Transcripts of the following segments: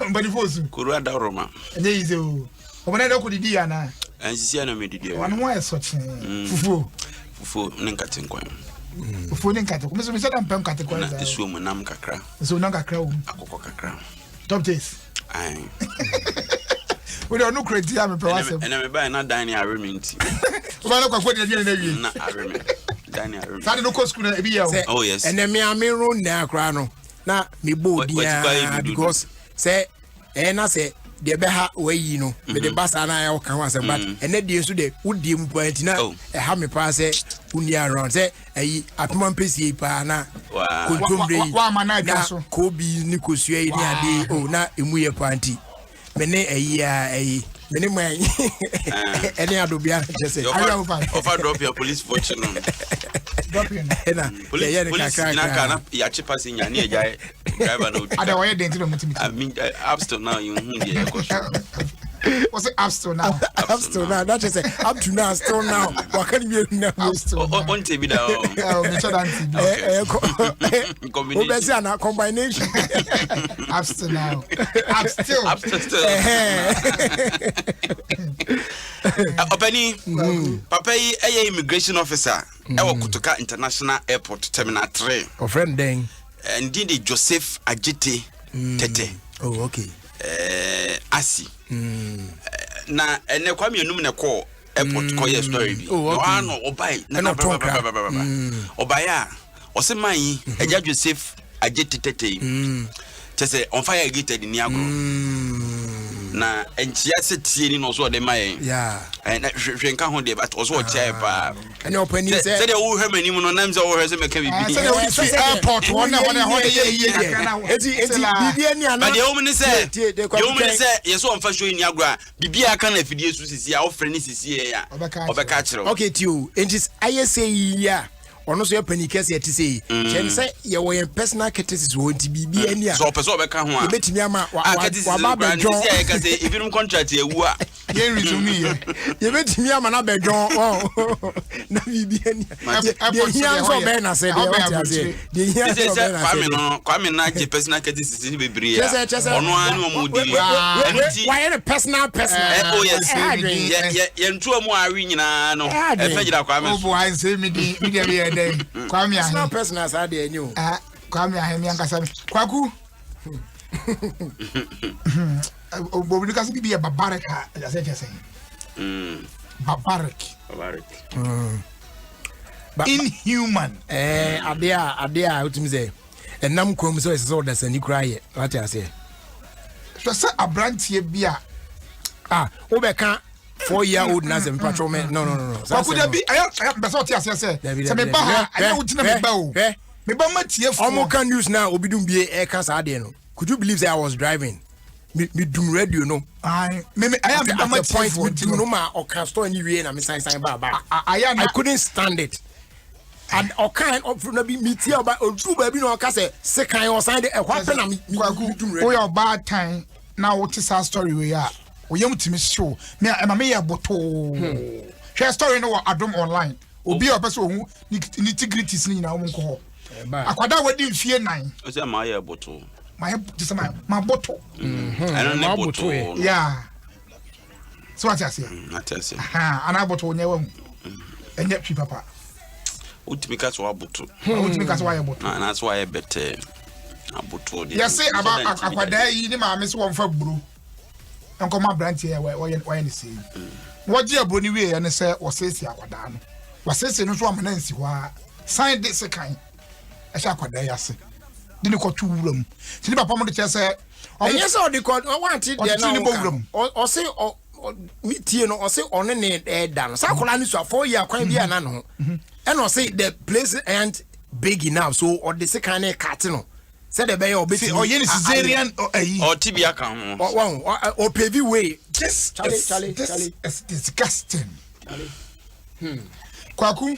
Mpanyinfoɔ osu. Koro adaworoma. Ɛnyɛ yi sɛ o. Ɔbɛn dɛ ɔkɔ didi yɛ anaa? Ɛnsisi ɛna mi didi ɛwia. Wɔn ho ayɛ sɔkyee. Fufuo. Fufuo ne nkate nkwan. Fufuo ne nkate. Mi nso mi sɛ dɛ mpɛ nkate kwan. Na esuo mu nam kakra. Nsuo nam kakra wɔ mu. Akokɔ kakra. Top taste. Ayi. O de ɔno kura ti a mi pɛ wa sɛm. Ɛnna mi ba yɛ na dan ni awe mi nti. O ba ne kɔfɔ di ɛdi ɛna wie. Na awe mi. Dan ni awe mi. Saa de no kɔ sukuu na ebi yɛ o. Oh yes. Ɛnna mi ame ro nna akora no na mi bɔ odiaa because sɛ ɛyɛ na sɛ deɛ ɛbɛha wayi no mede ba saa na ayɛ ɔka ho asɛm but ɛnɛ deɛ nso deɛ wodie mu paa nti na ɛha me paa sɛ wonni around sɛ ɛyi apema mpɛsie paa na kontomire yi na kobi ne kosua yi ne adeɛ o na emu yɛ paa nti me ne ɛyi a ɛyi me ne man ɛne adobea kyɛ sɛ ɔfa drop ya police fo kyi no ɛna yɛyɛ ne kakra kakra na yɛakye passenger ne yɛgyae driver na ɔtwi ada wɔyɛ den ti na ɔmo ti mi ti I mean up still now you hu deɛ ɛkɔ so wɔsɛ up still now up still now that is up to now still now waka ne mmienu na up still now ɔnte bi da ɔ mekyɛ da nte bi ɛɛ kɔ wobɛsi ana combination up still now up still up still still ɔpɛni papa yi ɛyɛ immigration officer ɛwɔ Kotoka International Airport Terminal 3. Ɔfrɛ no dɛn? Ne din de Joseph Agyete Tete. Oh, okay. Asi. Na ɛnɛ Kwame Anum na ɛkɔɔ airport kɔyɛ story bi. Oh, okay. Na ɔano ɔbae. Ɛna ɔtɔn kra. Ɔbae a ɔsɛ man yi agya Joseph Agyete Tete yi. Kyɛ sɛ ɔmfa yɛ gated ni agorɔ. Na nkyia sɛ tie ni na ɔso ɔde ma yɛn. Yeah. Na hwɛ nka ho deɛ but ɔso ɔkyia yɛ paa. Ɛne ɔpanin sɛ. Sɛdeɛ wohwɛ m'anim no nam sɛ wohwɛ sɛ mɛka biribi. Sɛdeɛ wode fi airport hɔ na hɔ na hɔ de yɛ yie kakra na. Eti eti biribi ani ana. But deɛ wɔn ne sɛ deɛ wɔn ne sɛ yɛ sɛ ɔnfa show yi ni agorɔ a biribi a aka na afidie so sisi a ɔfrɛ ne sisi yɛ a ɔbɛka akyerɛ wo. Okay ti o enti ayɛ sɛ yi a ɔno nso yɛ panin kɛse ɛte sɛ yi kyɛn sɛ yɛwɔ yɛn personal courtesies wɔ nti biribi ani a sɛ ɔpɛ sɛ ɔbɛka ho a yɛbɛtumi ama waba abɛdwɔn sɛ yɛka sɛ ebinom contract awu a yɛn resume yɛ yɛbɛtumi ama no abɛdwɔn na biribi ani deɛ hia nso ɔbɛn na sɛ deɛ ɔte aseɛ deɛ hia nso ɔbɛn na sɛ Kwame no Kwame no agye personal courtesies no bebree a ɔno ara ne ɔmo di ɛno nti wayɛ no personal personal oh yes yɛntoa mu awe nyinaa no ɛfɛ gyina Kwame so ɔbo ayɛ sɛ mi di mi deɛ mi yɛ dɛn Kwame ahe personal personal saa deɛ ɛnyɛ o Kwame ahe mi ankasa mi Kwaku obi ka sɛ biribi yɛ barbaric a ɛyɛ sɛ kyɛ sɛ barbaric barbaric inhuman ɛɛ adeɛ a adeɛ a wotumi sɛ ɛnam kwan mu sɛ ɛsɛ sɛ ɔdasani koraa yɛ wate aseɛ hwɛ sɛ aberanteɛ bi a ah wobɛka 4 year old na sɛ mpatwɔ mɛ no no no no Kwaku da bi ɛyɛ ɛyɛ mpɛ sɛ ɔte aseɛ sɛ sɛ meba ha ɛyɛ wo gyina meba o meba ma tie foɔ ɔmo ka news na obi dum bie ɛka saa adeɛ no could you believe say I was driving me me dum radio no. Ayi me me ɛyɛ mi ba ma tie foɔ me dum no ma ɔka store ni wie na me san san ba ba. Ayɛ na I couldn't stand it. And ɔka ɔfuru na bi mi tie ɔba odu baabi na ɔka sɛ sekan ɔsan de ɛhɔ apɛ na mi mi dum radio. Woyɛ ɔbaatan na wote saa story wei a oyam tumi hyew me a ɛma meyɛ botoo. Hwɛ story no wɔ Adom online. Obi a ɔpɛ sɛ ohu ne nitty-gritties no nyinaa wɔn nkɔ hɔ. Akwadaa a wadi mfie 4. Ɔsɛ maa yɛ botoo. Maa yɛ te sɛ maa maa boto. Ɛno ne botoo. Yeah. So wate aseɛ. Ate aseɛ. Anaa botoo nyɛ wahu. Ɛnyɛ twi papa. Wotumi ka sɛ waboto. Wotumi ka sɛ wayɛ boto. Anaasɛ wayɛ bɛtɛɛ. Aboto deɛ. Yɛse aba akwadaa yi ne maame sɛ wɔmfa buro nkɔma aberanteɛ a wɔyɛ wɔyɛ ne sei. Wɔgye aburo no wieɛ ne sɛ wɔseesei akwadaa no. Wɔseesei no nso ama no ansi hɔ ara. San de sekan ɛhyɛ akwadaa yi ase de ne kɔto wura mu. Nti ne papa mo de kyerɛ sɛ ɛnyɛ sɛ ɔde kɔ wante deɛ na ɔkyekyere ne bɔ wura mu. Ɔse tie no ɔse ɔne ne ɛda no saa akwadaa no sua 4 year kwan bi a na ne ho ɛna ɔse the place ain't big enough so ɔde sekan ne kate no sɛdeɛ ɛbɛyɛ ɔbɛtumi ɔyɛ ne cesarean ayi ɔte bi aka ho wɔn ɔpave way. This Charlie, is Charlie, this Charlie. is disgusting. Kwaku, me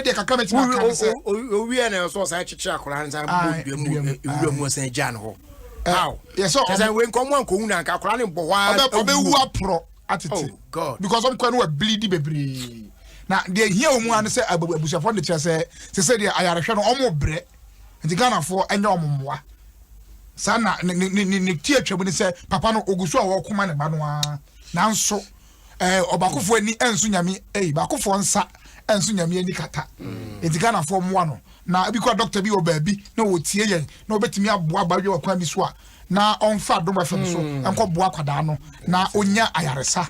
deɛ kakra mɛtumi aka ne sɛ owie na ɛsɛ ɔsan kyekyere akwadaa no san bɔ dua mu ewura mu ɔsan gya no hɔ. How? Yɛ sɛ kyɛ sɛ wei nkɔmɔ ankɔhu na nka akwadaa no bɔ hɔ ara ɔbɛwu aporɔ atete. Oh God. Because ɔmo kɔ no wɔ bleed bebree. Na deɛ hia wɔn mu ano sɛ abusuafoɔ no de kyerɛ sɛ sɛ deɛ ayarehwɛ no ɔmo brɛ nti Ghanafoɔ ɛnyɛ ɔmo mmoa. Saa na ne ne ne ne ti atwa mu ne sɛ papa no ogu so a ɔkoma ne ba no ara nanso ɛɛ ɔbaakofoɔ ani ɛnso nyame ɛyi baakofoɔ nsa ɛnso nyame ani kata mm. Eti Ghanafoɔ mmoa no na ebi kɔ dɔkta bi wɔ baabi na ɔtie yɛn na ɔbɛtumi aboa ba wɔ kwan bi so a na ɔnfa Adom FM so mm. nkɔ boa akwadaa no na onya ayaresa.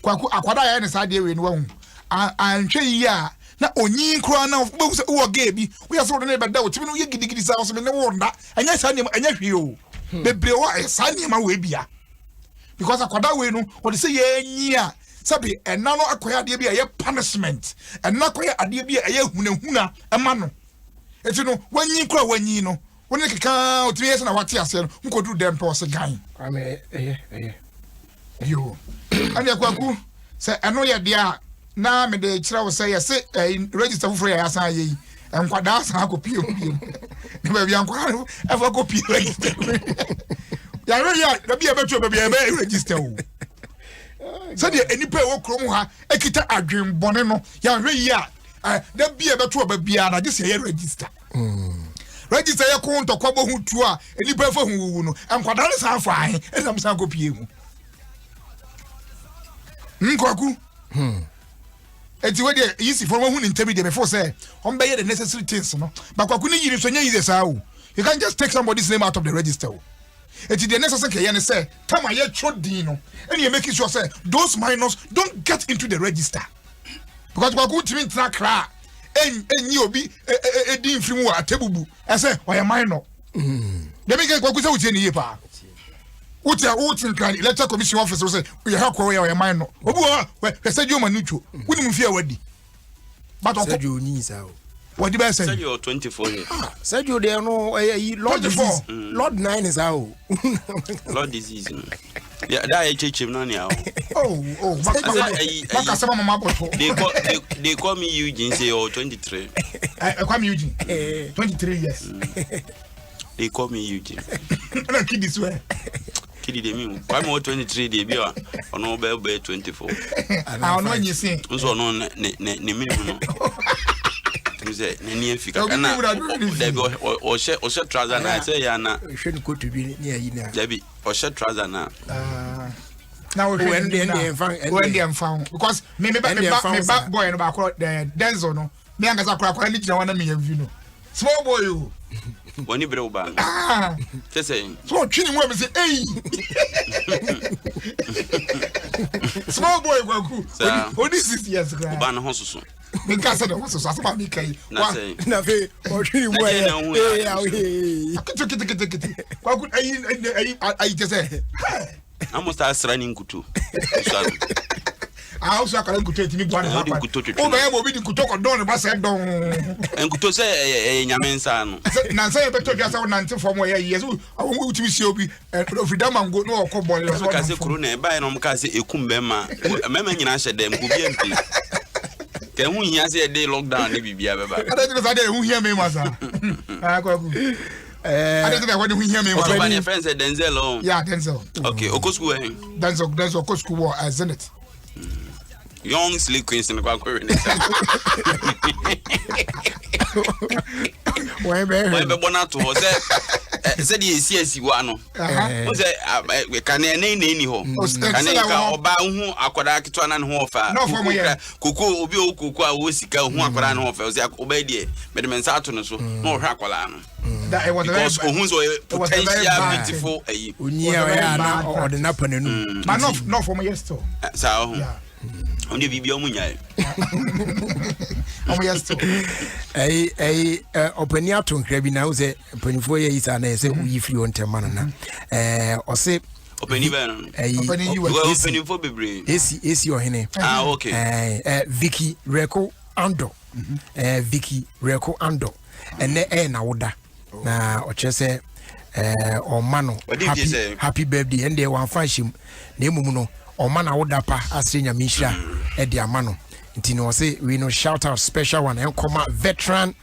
Kwaku, akwadaa yɛ ne saa adeɛ wei no wahu anhwɛ yie a na onyin koraa na wobɛhu sɛ wowɔ gay bi woyɛ sɛ wode ne bɛda wo timi no woyɛ gidigidi saa wɔ sɛ me ne wo nda. Ɛnyɛ saa nneɛma ɛnyɛ hwee o hmm. Bebree wɔ ɛyɛ saa nneɛma wei bia because akwadaa wei no wɔde sɛ yɛnyi a sɛbi ɛna no akɔyɛ adeɛ bi a ɛyɛ punishment, ɛna akɔyɛ adeɛ bi a ɛyɛ hunahuna ɛma no. Eti no wanyi kora wanyi no wɔn ne keka otumi yɛ sɛ na wate aseɛ no nkɔduru dɛm pɛ ɔsɛ gan. Ɛyɛ ɛyɛ. Yoo, ɛnna Kwaku, sɛ ɛno yɛ deɛ a, na mede kyerɛ wo sɛ yɛse ɛyi register foforɔ yɛ asan ayɛ yi, nkwadaa asan akɔpie mu bio. Ne baabi a nkwadaa no ɛfa kɔpie register. Yɛahwɛ yɛ a, dabi a ɛbɛto baabi a yɛbɛyɛ register o. Sɛdeɛ nnipa a ɛwɔ kurom ha kita adwenbɔne no, yɛahwɛ yie a, da bi a ɛbɛto ɔba biara na gye sɛ yɛyɛ register. Register yɛ ko ntɔkwa bɔ ho tuo a nnipa fa ho wuwu no, nkwadaa no san fa ahe ɛna san kɔ pie mu. Nkwaku. Eti wei deɛ yisi fo wɔn ho ne ntɛm yi deɛ mefo sɛ wɔn bɛyɛ the necessary things no. But Kwaku ne yiri nso nyɛ easy saa o. You can't just take somebody's name out of the register o. Eti deɛ necessary kɛyɛ ne sɛ tam a yɛtwerɛ din no ɛna yɛ making sure sɛ those minors don't get into the register. Because Kwaku ntumi ntena kra enyi obi edin mfiri mu wɔ atebubu ɛsɛ ɔyɛ minor. Deɛ mi kɛ Kwaku sɛ wotie ne yie paa. Wote a wote nkran Electoral Commission office wo sɛ yɛ ha kɔ yɛ ɔyɛ minor. Obi wɔ hɔ hwɛ sɛ Joma no two wonim mfie a wadi. But ɔkɔ Sergio onyi saa o. Wɔde bɛyɛ sɛ. Sergio 24 years. Ah, Sergio deɛ no ɛyɛ yi Lord disease. Lord 9 saa o. Lord disease no. Yeah, da yɛ kyekye mu na nea o. Oh, maka sɛ mama mabɔtɔ. They call me Eugene say oh 23. Eh, Kwame Eugene. 23 years. They call me Eugene. Na kidi so ɛ. Kidi de mi Kwame wɔ 23 deɛ bi a ɔno bɛyɛ bɛyɛ 24. Ah, ɔno anyi se. Nso ɔno ne ne ne mene mu no. Tumi sɛ n'ani afi kakra na dabi ɔhyɛ trouser na ɛsɛ yɛ ana. Ɔhwɛ ne kotu bi ne ayi na. Dabi ɔhyɛ trouser na. Na ɔhwɛ ne na wɔn deɛ nfa ho because me me ba me ba me ba boy no baako Denzel no me ankasa koraa koraa ne gyina hɔ na me yɛ vi no. Small boy o. Wani bere wo ba no. Ah. Kyɛ sɛ. So ɔtwe ne mu a mi sɛ eyi. Small boy Kwaku. Odi 6 years koraa. Ɔba ne ho soso. Mi nka sɛ ne ho soso asɛm a mi ka yi. Na sɛ. Na afei ɔtwe ne mu a yɛ ee awo ee. Kete kete kete kete. Kwaku ayi ayi ayi kyɛ sɛ. Na mo saa sra ne nkuto. Ah, wo so akara nkuto etimi boa ne ho akwa. Wo bɛyɛ ma obi de nkuto kɔ dɔn ne ba sɛ dɔn. Nkuto sɛ ɛyɛ nyame nsa no. Sɛ nansa yɛ bɛtɔ dwa sɛ wo nante fam ɛyɛ yɛ sɛ wo wotumi sie obi ofiri damango na ɔkɔ bɔle sɛ ɔnam fam. Kuro na ɛbaeɛ na wɔn kaa sɛ ekum bɛrima mmarima nyinaa hyɛ dɛm obi ampi. Kɛ ɛho hia sɛ yɛde lockdown ne biribiara bɛba. Adɛn nti na saa deɛ ɛho hia mmarima saa? Ah, Kwaku. Adɛn nti na ɛhɔ de ho hia mmarima? Ɔtɔ ba ne friend sɛ Denzel o. Yeah, Denzel. Okay, ɔkɔ school ɛ. Denzel ɔkɔ school wɔ Zenith. Young slay queens no kɔ akɔwe ne nsa. Wɔn bɛ wɔn bɛbɔ no ato hɔ sɛ sɛdeɛ esi asi hɔ ano. N sɛ kane ɛnɛ na ɛni hɔ. Kane nka ɔbaa hu akwadaa ketewa na ne ho ɔfɛ a. Koko obi a ɔwɔ koko a ɔwɔ sika hu akwadaa ne ho ɔfɛ ɔsɛ ɔbɛyɛ deɛ mɛde me nsa ato ne so na ɔhwɛ akwadaa no. Because ohun sɛ ɔyɛ potential beautiful ayi. Onyi a ɔyɛ a na ɔde n'apa n'anum. But nɔf ɔmo yɛ still. Saa ɔho. Ɔmo de biribi ɔmo nyae. Ɔmo yɛ still. Ɛyi ɛyi ɔpanin ato nkira bi na ahu sɛ mpanyinfoɔ yɛ yi saa na yɛ sɛ oyi firi hɔ ntɛm ma no na ɛɛ ɔse. Ɔpanin bɛn no. Ɛyi ɔpanin yi wɔ ɔpanyinfoɔ bebree. Esi esi ɔhene. Ah okay. Ɛɛ ɛ Vicky Reko Andor. Ɛɛ Vicky Reko Andor. Ɛnɛ ɛyɛ n'awoda na ɔkyerɛ sɛ ɛɛ ɔma no happy happy birthday ɛn deɛ wɔnfa nhyɛ mu na emom no ɔma n'awoda pa asrɛ Nyame nhyira ɛde ama no nti na ɔse wei no shout out special one ɛnkɔma veteran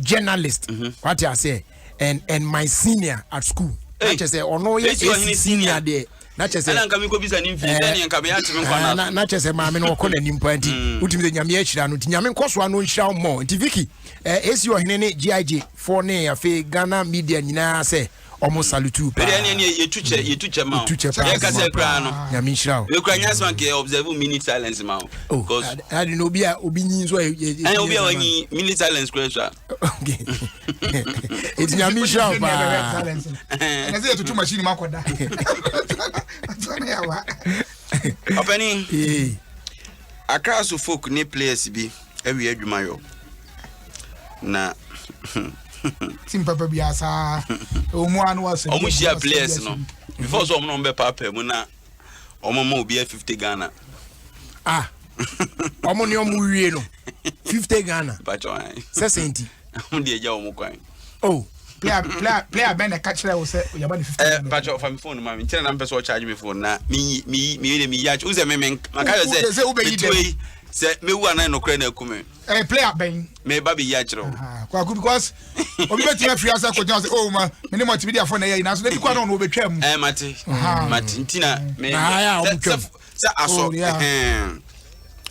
journalist wate aseɛ and my senior at school na kyerɛ sɛ ɔno yɛ AC senior deɛ na kyerɛ sɛ ɛna nka mekɔbisa ne mfie sɛ neɛ nka meyɛ ateme nkwa na na kyerɛ sɛ maame no ɔkɔ n'anim paa nti wotumi sɛ Nyame ahyira no nti Nyame nkɔ so ano nhyira wo mmɔ nti Vicky AC ɔhene ne GIJ foɔ ne afei Ghana media nyinaa sɛ Ɔmo salute paa. Ɛdeɛ ɛne yɛtu kyɛ yɛtu kyɛ ma o. Yɛtu kyɛ paa. Yɛ kasa koraa no. Nyame nhyira o. Mekura nyasma nkɛ observe minute silence ma o. Oh, adi na obi a obi nyi nso yɛ. Ɛn obi a wanyi minute silence kura so a. Okay. Eti nyame nhyira o paa. Ɛnɛ sɛ yɛtutu machine mu akɔda. Ɔpɛni. Accra so folk ne players bi awie adwuma yɔ. Na team papa bi asa. Ɔmu ano asɛm. Ɔmo hyia players no. Before so ɔmo na ɔmo bɛ paapaa mu na ɔmo ma obi 50 Ghana. Ah. Ɔmo ne ɔmo wie no 50 Ghana. Sɛ sɛ nti. Ɔmo de agya ɔmo kwan. Oh. Player player player bɛn na ɛka kyerɛ wo sɛ yɛma ne 50 Ghana. Eh, patro fa mi phone ma mi. Nkyɛn na mpɛ sɛ ɔcharge mi phone na mi yi mi yi mi yi de mi yi akyɛ. Wosɛ mi mi maka yɛ sɛ mi tuo yi sɛ mewu anan nɔkorɛ na ɛku mi. Eh, player bɛn. Me ba bɛ yi akyerɛ wo. Kwaku because obi bɛ tumi afiri ase akɔgyina sɛ oh ma me ne multimedia fo na ɛyɛ yi nanso na ebi kɔ na ɔno ɔbɛtwa mu. Eh, mate mate nti na me sɛ sɛ asɔ Oh, yeah. ɛhɛn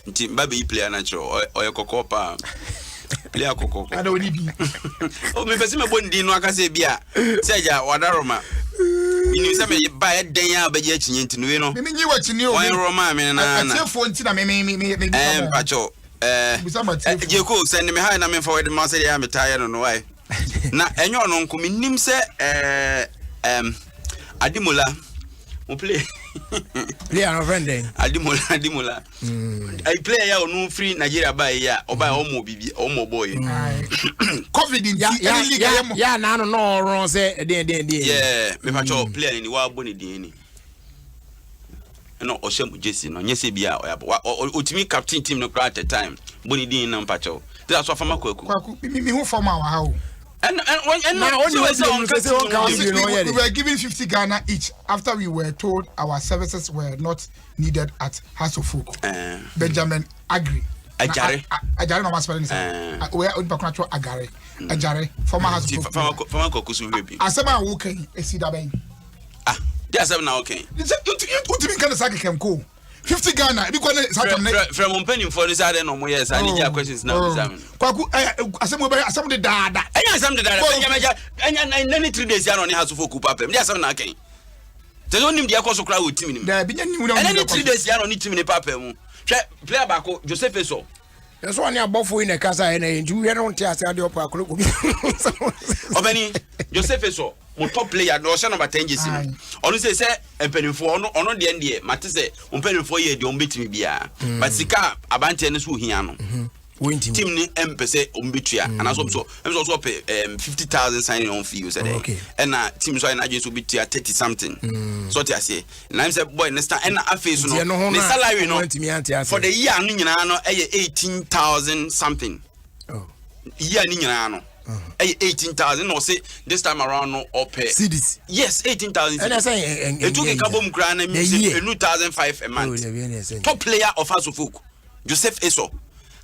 nti mba bɛyi player no akyerɛ ɔyɛ kɔkɔɔ paa player kɔkɔɔ Ada oni bi. o mepɛ sɛ mɛbɔ ne din no aka sɛ bi a sɛ agya wadaroma menim sɛ mebaɛ dɛn a wobɛgye akyinnye nti no wei no Mimi nyi w'akyi o. wɔn rɔ me no naa na Atiefoɔ nti na me me me me me. ɛɛ mpakyɛw ɛɛ Bisa ma tiefo. Jeko sɛ ne me ha na memfa wɔde ma sɛdeɛ a metaa yɛ no no wae na ɛnyɛ ɔno nko menim sɛ ɛɛ ɛm Ademola mo play Player no friend dɛn? Ademola Ademola ayi player yɛ a ɔno firi Nigeria baa yi a ɔbaa ɔmɔ bibi ɔmɔ bɔɔ yi Covid nti ɛne league ɛyɛ mo. Ya na ano na ɔrɔn sɛ ɛdeɛn ɛdeɛn ɛdeɛn. yɛ mepakyɛw player no ni wabɔ ne din ni ɛna ɔhyɛ mo jersey no nyɛ sɛ bi a ɔyɛ abɔ wa ɔtumi captain team no koraa at a time bɔ ne din na mpakyɛw te sɛ aso afama kwaku Kwaku mi mi hu fam a wɔ ha o. ɛna ɛna ɛna Na ɔni sɛ hɔ sɛ bio no, ɔnka sɛ sɛ ɔnka team no hɔ bio. bio no, We, ɔyɛ we de. were given 50 Ghana each after we were told our services were not needed at House of Folk. Eh. Benjamin Agri. Ajare. Ajare na ɔma spelling Eh. sɛ. Oya onipa kuna twerɛ Agare. Ajare former House nti of Folk. fama fama kwaku so hwɛ bi Asɛm a woka yi esi da bɛn. ah de asɛm na ɔkɛn Sɛ wotumi nka ne saa kɛkɛ nko. 50 Ghana ebi kɔ ne saa tam ne. frɛ frɛ mo mpanimfoɔ no sɛ adɛn na ɔmo yɛ saa ne gya questions na ɔbisa me no Kwaku ɛ asɛm wo bɛ asɛm de daada. ɛnyɛ asɛm deda Bɔ- Benjamin agya ɛnyɛ na ne 3 days ya na ɔne House of Folk pa pɛm de asɛm na akɛn sɛ sɛ onim deɛ ɛkɔ so koraa wɔ team no mu Daabi nyɛ niw na ɛnɛ ne 3 days ya na ɔne team ne pa pɛm mu hwɛ player baako Joseph Esau Ɛsɛ ɔne abɔfo yi na ɛkasa yɛ na yɛ nti wohwɛ no nte ase adeɛ ɔpɔ akoro kɔ bi. ɔbɛni Joseph Esau mo top player na ɔhyɛ number 10 jersey no ɔno sɛ sɛ mpanimfoɔ ɔno ɔno deɛ deɛ mate sɛ mpanimfoɔ yɛ deɛ ɔmo bɛtumi biara but sika a abanteɛ no so ohia no Wɔntimi. team ni mpɛ sɛ ɔmo bɛtua anaasɛ ɔmo sɛ ɔmo sɛ ɔsɛ ɔpɛ 50,000 signing on fee sɛ dɛ Okay. ɛna team so ayɛ n'adwene sɛ ɔbɛtua 30 something so ɔte aseɛ na ɛm sɛ boy ne star ɛna afei so Nti ɛno no ho ne no a salary no ɔmo antumi ante aseɛ. for the year no nyinaa no ɛyɛ 18,000 something Oh. year no nyinaa no ɛyɛ 18,000 na ɔse this time around no ɔpɛ Cedis. yes 18,000 Ɛna sɛ ɛ- ɛ- etu ɛ- keka bɔ mu koraa na The year. enu 1,500 a Oh, month dabi, ɛna ɛsɛ. top player of House of Folk Joseph Esau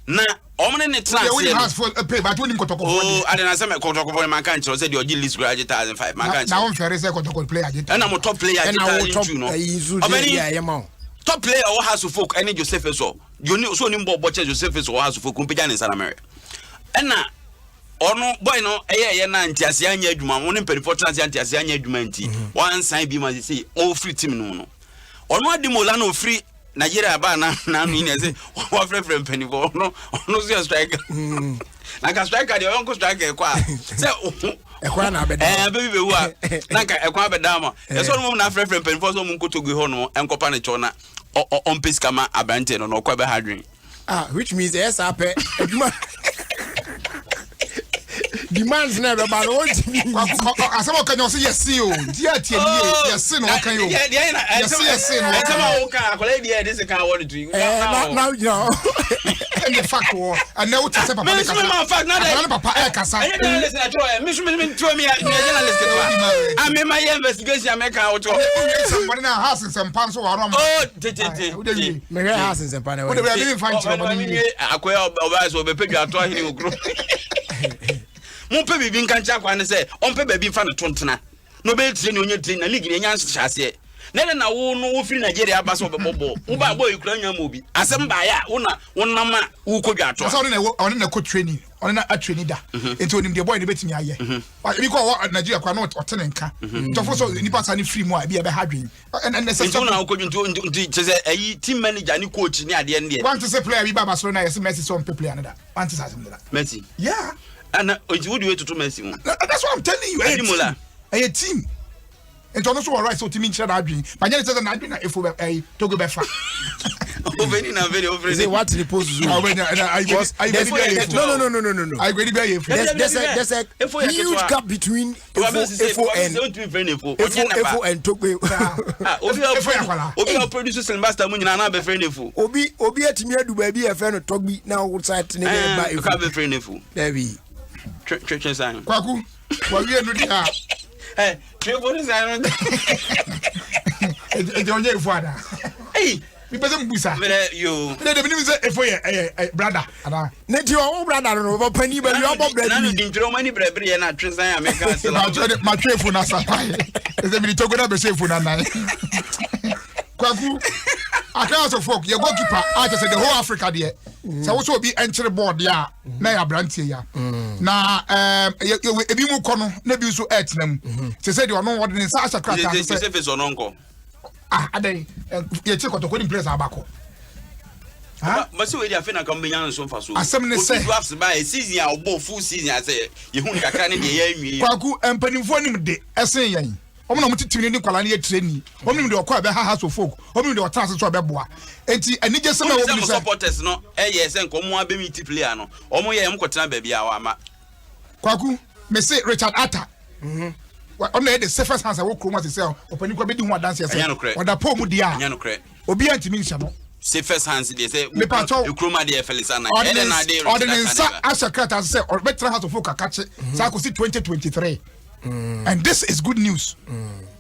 na ɔmo ne ne tena Deɛ wonim aseɛ no house for pay but wonim kɔtɔkɔfoɔ oh deɛ. ade na sɛ mɛ kɔtɔkɔfɔ ne manka nkyerɛ sɛ deɛ ɔgye list koraa gye 1,500 manka Na nkyerɛ wo mfɛre sɛ kɔtɔkɔ player gye. ɛna mo top player gye Ɛna wo top 1,002 no ɛyi nso deɛ ɔbɛni bi a ɛyɛ ma wo. top player ɔwɔ House of Folk ɛne Joseph Esau deɛ oni so onim bɔ bɔ kyɛ Joseph Esau wɔ House of Folk mpagya ne nsa na mɛrɛ ɛna ɔno boy no ɛyɛ ɛyɛ na ntiaseɛ anyɛ adwuma wɔn ne mpanimfoɔ tena ase ntiaseɛ anyɛ adwuma nti wɔansan bi ma sɛ ɔfiri team no mu no ɔno Ademola na ɔfiri Nigeria baa na n'ano yi na ɛsɛ wɔafrɛfrɛ mpanimfoɔ ɔno ɔno so yɛ striker na nka striker deɛ ɔyɔnko striker ɛkɔ a sɛ Ɛkwan na abɛda. ɛɛ abɛbi bɛwu a na nka ɛkwan abɛda ama ɛsɛ ɔno mom na afrɛfrɛ mpanimfoɔ sɛ ɔmo nkɔtɔgu hɔ no ɛnkɔpa ne kyɛw na ɔmpɛ sika ma aberanteɛ no na ɔkɔ ɛbɛha adwene. Ah, which means ɛyɛ saa pɛ adwuma demands na ɛbɛba no wɔntumi. Asɛm a ɔka nyɛ ɔsɛ yɛse o nti yɛ atie ne yie yɛse na ɔka yi o yɛse yɛse na ɛsɛm ɔka a woka akwadaa yi deɛ yɛde sika wɔ ne to yi. Ɛɛ na na gyina hɔ. ɛne fact wɔ ɛnɛ wote sɛ papa ne Me kasa nso me ma fact na dɛ akwadaa ne papa ɛkasa ɛnyɛ journalist na kyerɛ ɛ me nso me tuo mi yɛ journalist to a a me ma yɛ investigation a mɛka wo to. Wowie nsɛmbɔne no a house nsɛmpa nso wɔ ano ama Oh tete wode wie Mehwɛ house nsɛmpa na wode ɛwɔ. wie memfa nkyerɛ bɔne wie akɔyɛ ɔbaa sɛ ɔbɛpɛ dwa ato ahene wɔ kuro. Mompɛ biribi nka nkyerɛ akwa ne sɛ ɔmpɛ baabi mfa ne to ntena na ɔbɛyɛ tire ne ɔnyɛ tire na league ne ɛnya nhyɛ aseɛ. Na ɛdɛ na wo no wofiri Nigeria aba sɛ ɔbɛbɔ bɔɔl. Wo ba bɔɔl yi kura nya ma obi. Asɛm baayɛ a wo na wonam a wokɔ dwa ato a. Sɛ ɔne na ɛwɔ ɔne na ɛkɔ training ɔne na atraining da. Nti onim deɛ bɔɔl no bɛtumi ayɛ. Ebi kɔ ɔwɔ Nigeria kora na ɔte ne nka. Nti ɔfo sɛ nipa saa ne firi mu a ebi ɛbɛha adwene. Nti wo na wokɔ dwa nti nti kyɛ sɛ ɛyi team manager ne coach ne adeɛ ne deɛ. Wante sɛ player bi ba Barcelona yɛsɛ Messi sɛ ɔmpɛ player no da. Wante sɛ asɛm no da. Messi. Yeah. Ana nti wode wei toto Messi ho. That's what I'm telling you. Ɛyɛ team. Ɛyɛ team. Nti ɔno nso wɔ right sɛ ɔtumi nkyerɛ n'adwene. But nyɛ ne sɛ sɛ n'adwene na efo bɛ ɛyi Togo bɛfa. Obeni na veri ofre. Say what the post zo. Because there's no. Ayigbedi bi ayɛ efo. There's a huge gap between Efo Efo and Efo Efo and Togbe. Obi a obi a produce Sylvester mu nyinaa na abɛfrɛ no Efo. Obi obi atumi adu baabi a ɛfrɛ no Togbi na ɔsan tene ne ba Efo. Ɔka abɛfrɛ no Efo. Dabi. Twɛ twɛ san. Kwaku wawie no deɛ a. Ɛ twɛ fo ne san no. Ɛdi ɔnyɛ Efo ana. Ɛyi. Mi pɛ sɛ mi busa. Mɛ yoo. Mɛ de mi ni mi sɛ Efo yɛ ɛyɛ brada ana. Ne ti ɔwɔ brada no ɔbɔ panyin bɛ wi ɔbɔ brɛ bi. Nanu di ntwerɛ ɔmo ani brɛ bere yɛ na atwe san a meka ase la. Ma twe Efo na sa ɛsɛ mi di Togo na bɛ se Efo na nan. Kwaku Accra House of Folk yɛ goalkeeper a kyɛ sɛ the whole Africa deɛ sɛ wosɛ obi nkyere bɔɔl deɛ a na yɛ aberanteɛ ya na ɛɛm ebi mu kɔ no na ebi nso ɛɛtena mu sɛ sɛ deɛ ɔno ɔde ne nsa ahyɛ krataa so sɛ sɛ ɔno nkɔ. Ah adɛn yɛkyi kɔtɔkɔ ne players abakɔ. Basi wei de afei na nka mbɛnya nso nfa so. Asɛm ne sɛ obi dwarfs ba yɛ season a ɔbɔ full season asɛ yehu ne kakra ne deɛ yɛ nwie. Kwaku mpanimfoɔ nim de ɛsen yɛn wɔn na wɔn tete ne nkwadaa no yɛ tireni wɔn nim deɛ ɔkɔ a ɛbɛha House of Folk wɔn nim deɛ ɔtena ase nso ɔbɛboa eti anigye sɛm a wɔn mu sɛ supporters no ɛyɛ sɛ nka wɔn abɛmi ti player no wɔn yɛ wɔn kɔtena baabi a wɔama. Kwaku mese Richard Atta ɔno na yɛ the safest hands ɛwɔ kurom ase sɛ ɔpanin kura bɛdi ho adanseɛ sɛ ɔda pɔn mu deɛ a obiara ntumi nhyɛ no. Safest hands deɛ sɛ kurom adeɛ Felix Anan ɛdɛ na ade ɔde ne nsa ahyɛ krataa sɛ ɔbɛtena House of Folk akakye saa kɔsi 2023. And this is good news.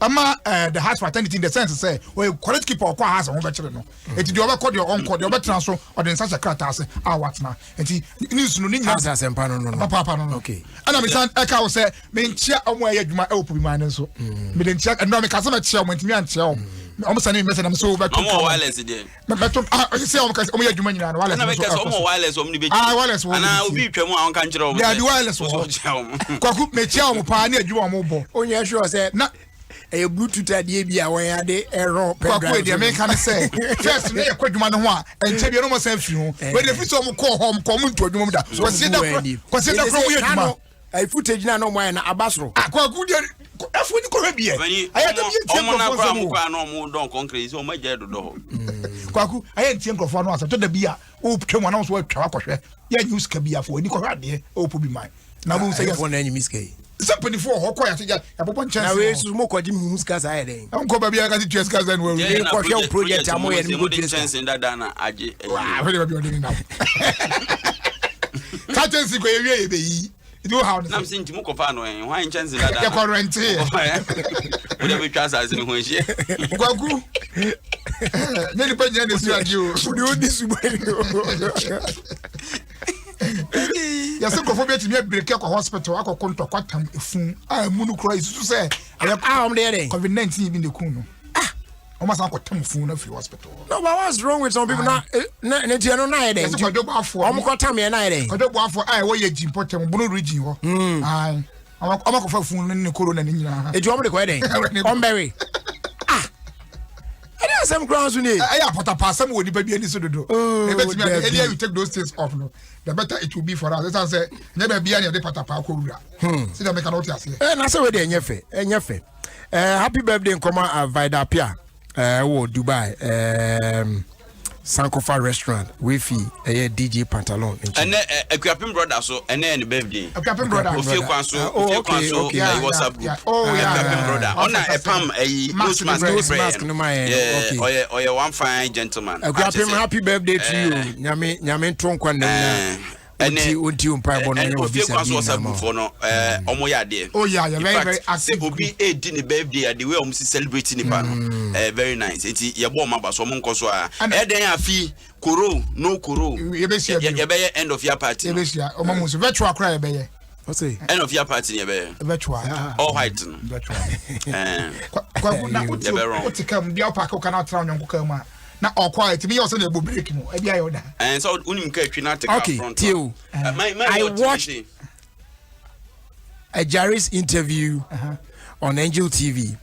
Ama mm. the house fraternity in the sense sɛ ɔyɛ quality keeper ɔkɔ house ho bɛkyerɛ no. Eti deɛ ɔbɛkɔ deɛ ɔnkɔ deɛ ɔbɛtena so ɔde nsa hyɛ krataa ase a watena. Eti news no ne nyinaa. House asɛmpa no no no. Papaapa no no. Okay. Ɛna mi san ɛka wɔ sɛ mi nkyia ɔmo a ɛyɛ adwuma ɛwɔ Pobiman no nso. Mi de nkyia ɛnura mi kasa mɛ kyia ɔmo ntumi ankyia ɔmo. Ɔmo sani mi mɛsɛ na mi so bɛto. Ɔmo wɔ wireless deɛ. Mɛto ah sɛ ɔmo kasa ɔmo yɛ adwuma nyinaa no wireless nso ɛkɔ so. Ɔmo wɔ wireless ɔmo de bɛ ah wireless wɔ Anaa obi twɛ mu a ɔnka nkyerɛ ɔmo. Dabi wireless wɔ hɔ. Kwaku mɛ kyia ɔmo paa ne adwuma ɔmo bɔ. O nyɛ sure sɛ na ɛyɛ bluetooth adeɛ bi a wɔn ade ɛrɔ pen drive. Kwaku deɛ meka ne sɛ first ne yɛ kɔ adwuma no ho a ɛnkyɛ bi ɛna ɔmo san firi ho. Wei de fi sɛ ɔmo kɔɔ hɔ ɔmo kɔ ɔmo ntu adwuma mu da. Kwasi da koro kwasi da koro ɔmo yɛ adwuma. Ɛyɛ footage na na ɔmo ayɛ na aba soro. Akwaku deɛ ɛfo ni kɔhwɛ bi yɛ. Ayɛ dɛm yɛ ntie nkurɔfoɔ nsɛm o. Ɔmo na kora ɔmo dɔn kɔnkere yi sɛ ɔmo agya dodɔ hɔ. Kwaku ayɛ ntie nkurɔfoɔ ano asɛm tɔ da bi a ɔtwa mu anam so atwa akɔhwɛ yɛ nyi sika bi afɔ ani kɔhwɛ adeɛ ɛwɔ po bi man. Na wo sɛ yɛ. Ɛfo na ɛnyɛ mi sika yi. Sɛ mpanyinfoɔ wɔ hɔ kɔ yɛ ase yɛabobɔ nkyɛnse. Na wei nso mo kɔgye mi hu sika saa yɛ dɛn. Nkɔ baabi a kasi tua sika sɛ no wawu. Ne kɔhwɛ wo project a mo yɛ no mo kɔ tua sika. Nkyɛnse dada na agye. Waa hwɛ de baabi ɔde ne nam. Ka kyɛnse kɔ yɛ wie yɛ bɛ yi. Nti wo haw ne sɛ. Nam se nti mo kɔfa no ɛ hwan nkyɛnse dada. Yɛ kɔ rɛnte yɛ. Wo de bɛ twa asase ne ho ahyia. Kwaku. Ne nipa nyina na esu ade o. Wo de o di suba ni o. Yɛsɛ nkurɔfoɔ bi atumi abiriki akɔ hospital akɔko ntɔkwa tam efun a emu no kura esusu sɛ ɛyɛ a wɔn de yɛ dɛ covid 19 bi na ekun no ah wɔn asan akɔtam fun no afiri hospital. No but what's wrong with some people na na ne tiɛ no na yɛ dɛ yɛsɛ kwadwo boafoɔ wɔn kɔ tam yɛ na yɛ dɛ kwadwo boafoɔ a ɛwɔ yɛ gyi mpɔtam bono region hɔ ayi wɔn akɔfa fun no ne corona ne nyinaa. Eti wɔn de kɔ yɛ dɛ wɔn bɛwe ah ɛdi asɛm koraa nso nie. Ɛyɛ apɔtapa asɛm wɔ nipa bi ani so dodo. Ebetumi adi earlier you take those things off no the better it will be for us. Esan sɛ nyɛ baabi a na yɛde patapa akɔ wura. Sɛdeɛ meka no wote aseɛ. Ɛ na sɛ wei deɛ ɛnyɛ fɛ ɛnyɛ fɛ. Ɛɛ happy birthday nkɔma Vida Apia ɛɛ wɔ Dubai ɛɛm Sankofa restaurant wefi ɛyɛ DJ Pantalon nkyɛn. Ɛnɛ Akuapem brother so ɛnɛ yɛ ne birthday. Akuapem brother. Ofie kwan so ofie kwan so ɛyi WhatsApp group. Akuapem brother ɔna ɛpam ɛyi nose mask nose mask no ma yɛ no okay. Ɔyɛ ɔyɛ one fine gentleman. Akuapem happy birthday to you nyame nyame nto nkwa nnam na. Ɛne Ɔnti ɔnti wo mpaebɔ no ɛne ne ofie wabisa kwan bi so nyinaa WhatsApp ma group wo. foɔ no ɛɛ ɔmo yɛ adeɛ. Oh yeah, yeah, In very fact, very sɛ active obi group. edi ne birthday a the way ɔmo si celebrate nipa no ɛɛ very nice. Eti yɛbɔ ɔmo aba so ɔmo nkɔ so a. Ɛna- Ɛdɛn afi koro no koro. Yɛbɛhyia bio. Yɛbɛyɛ end of year party no. Yɛbɛhyia ɔmo mu nso virtual koraa yɛbɛyɛ. Ɔse. End of year party ni ɛbɛyɛ. Virtual. All white no. Virtual. Kwaku na wote wote kaa mu bia wopaake wo ka na wotena wo nyɔnko kaa mu a na ɔkɔ a ɛtumi yɛ ɔsɛ na ɛbɔ break no ɛbi ayɛ ɔda. Ɛn sɛ wonim kaa twi na ate kaa Okay, front. tie o. I watched Jerry's interview on Angel TV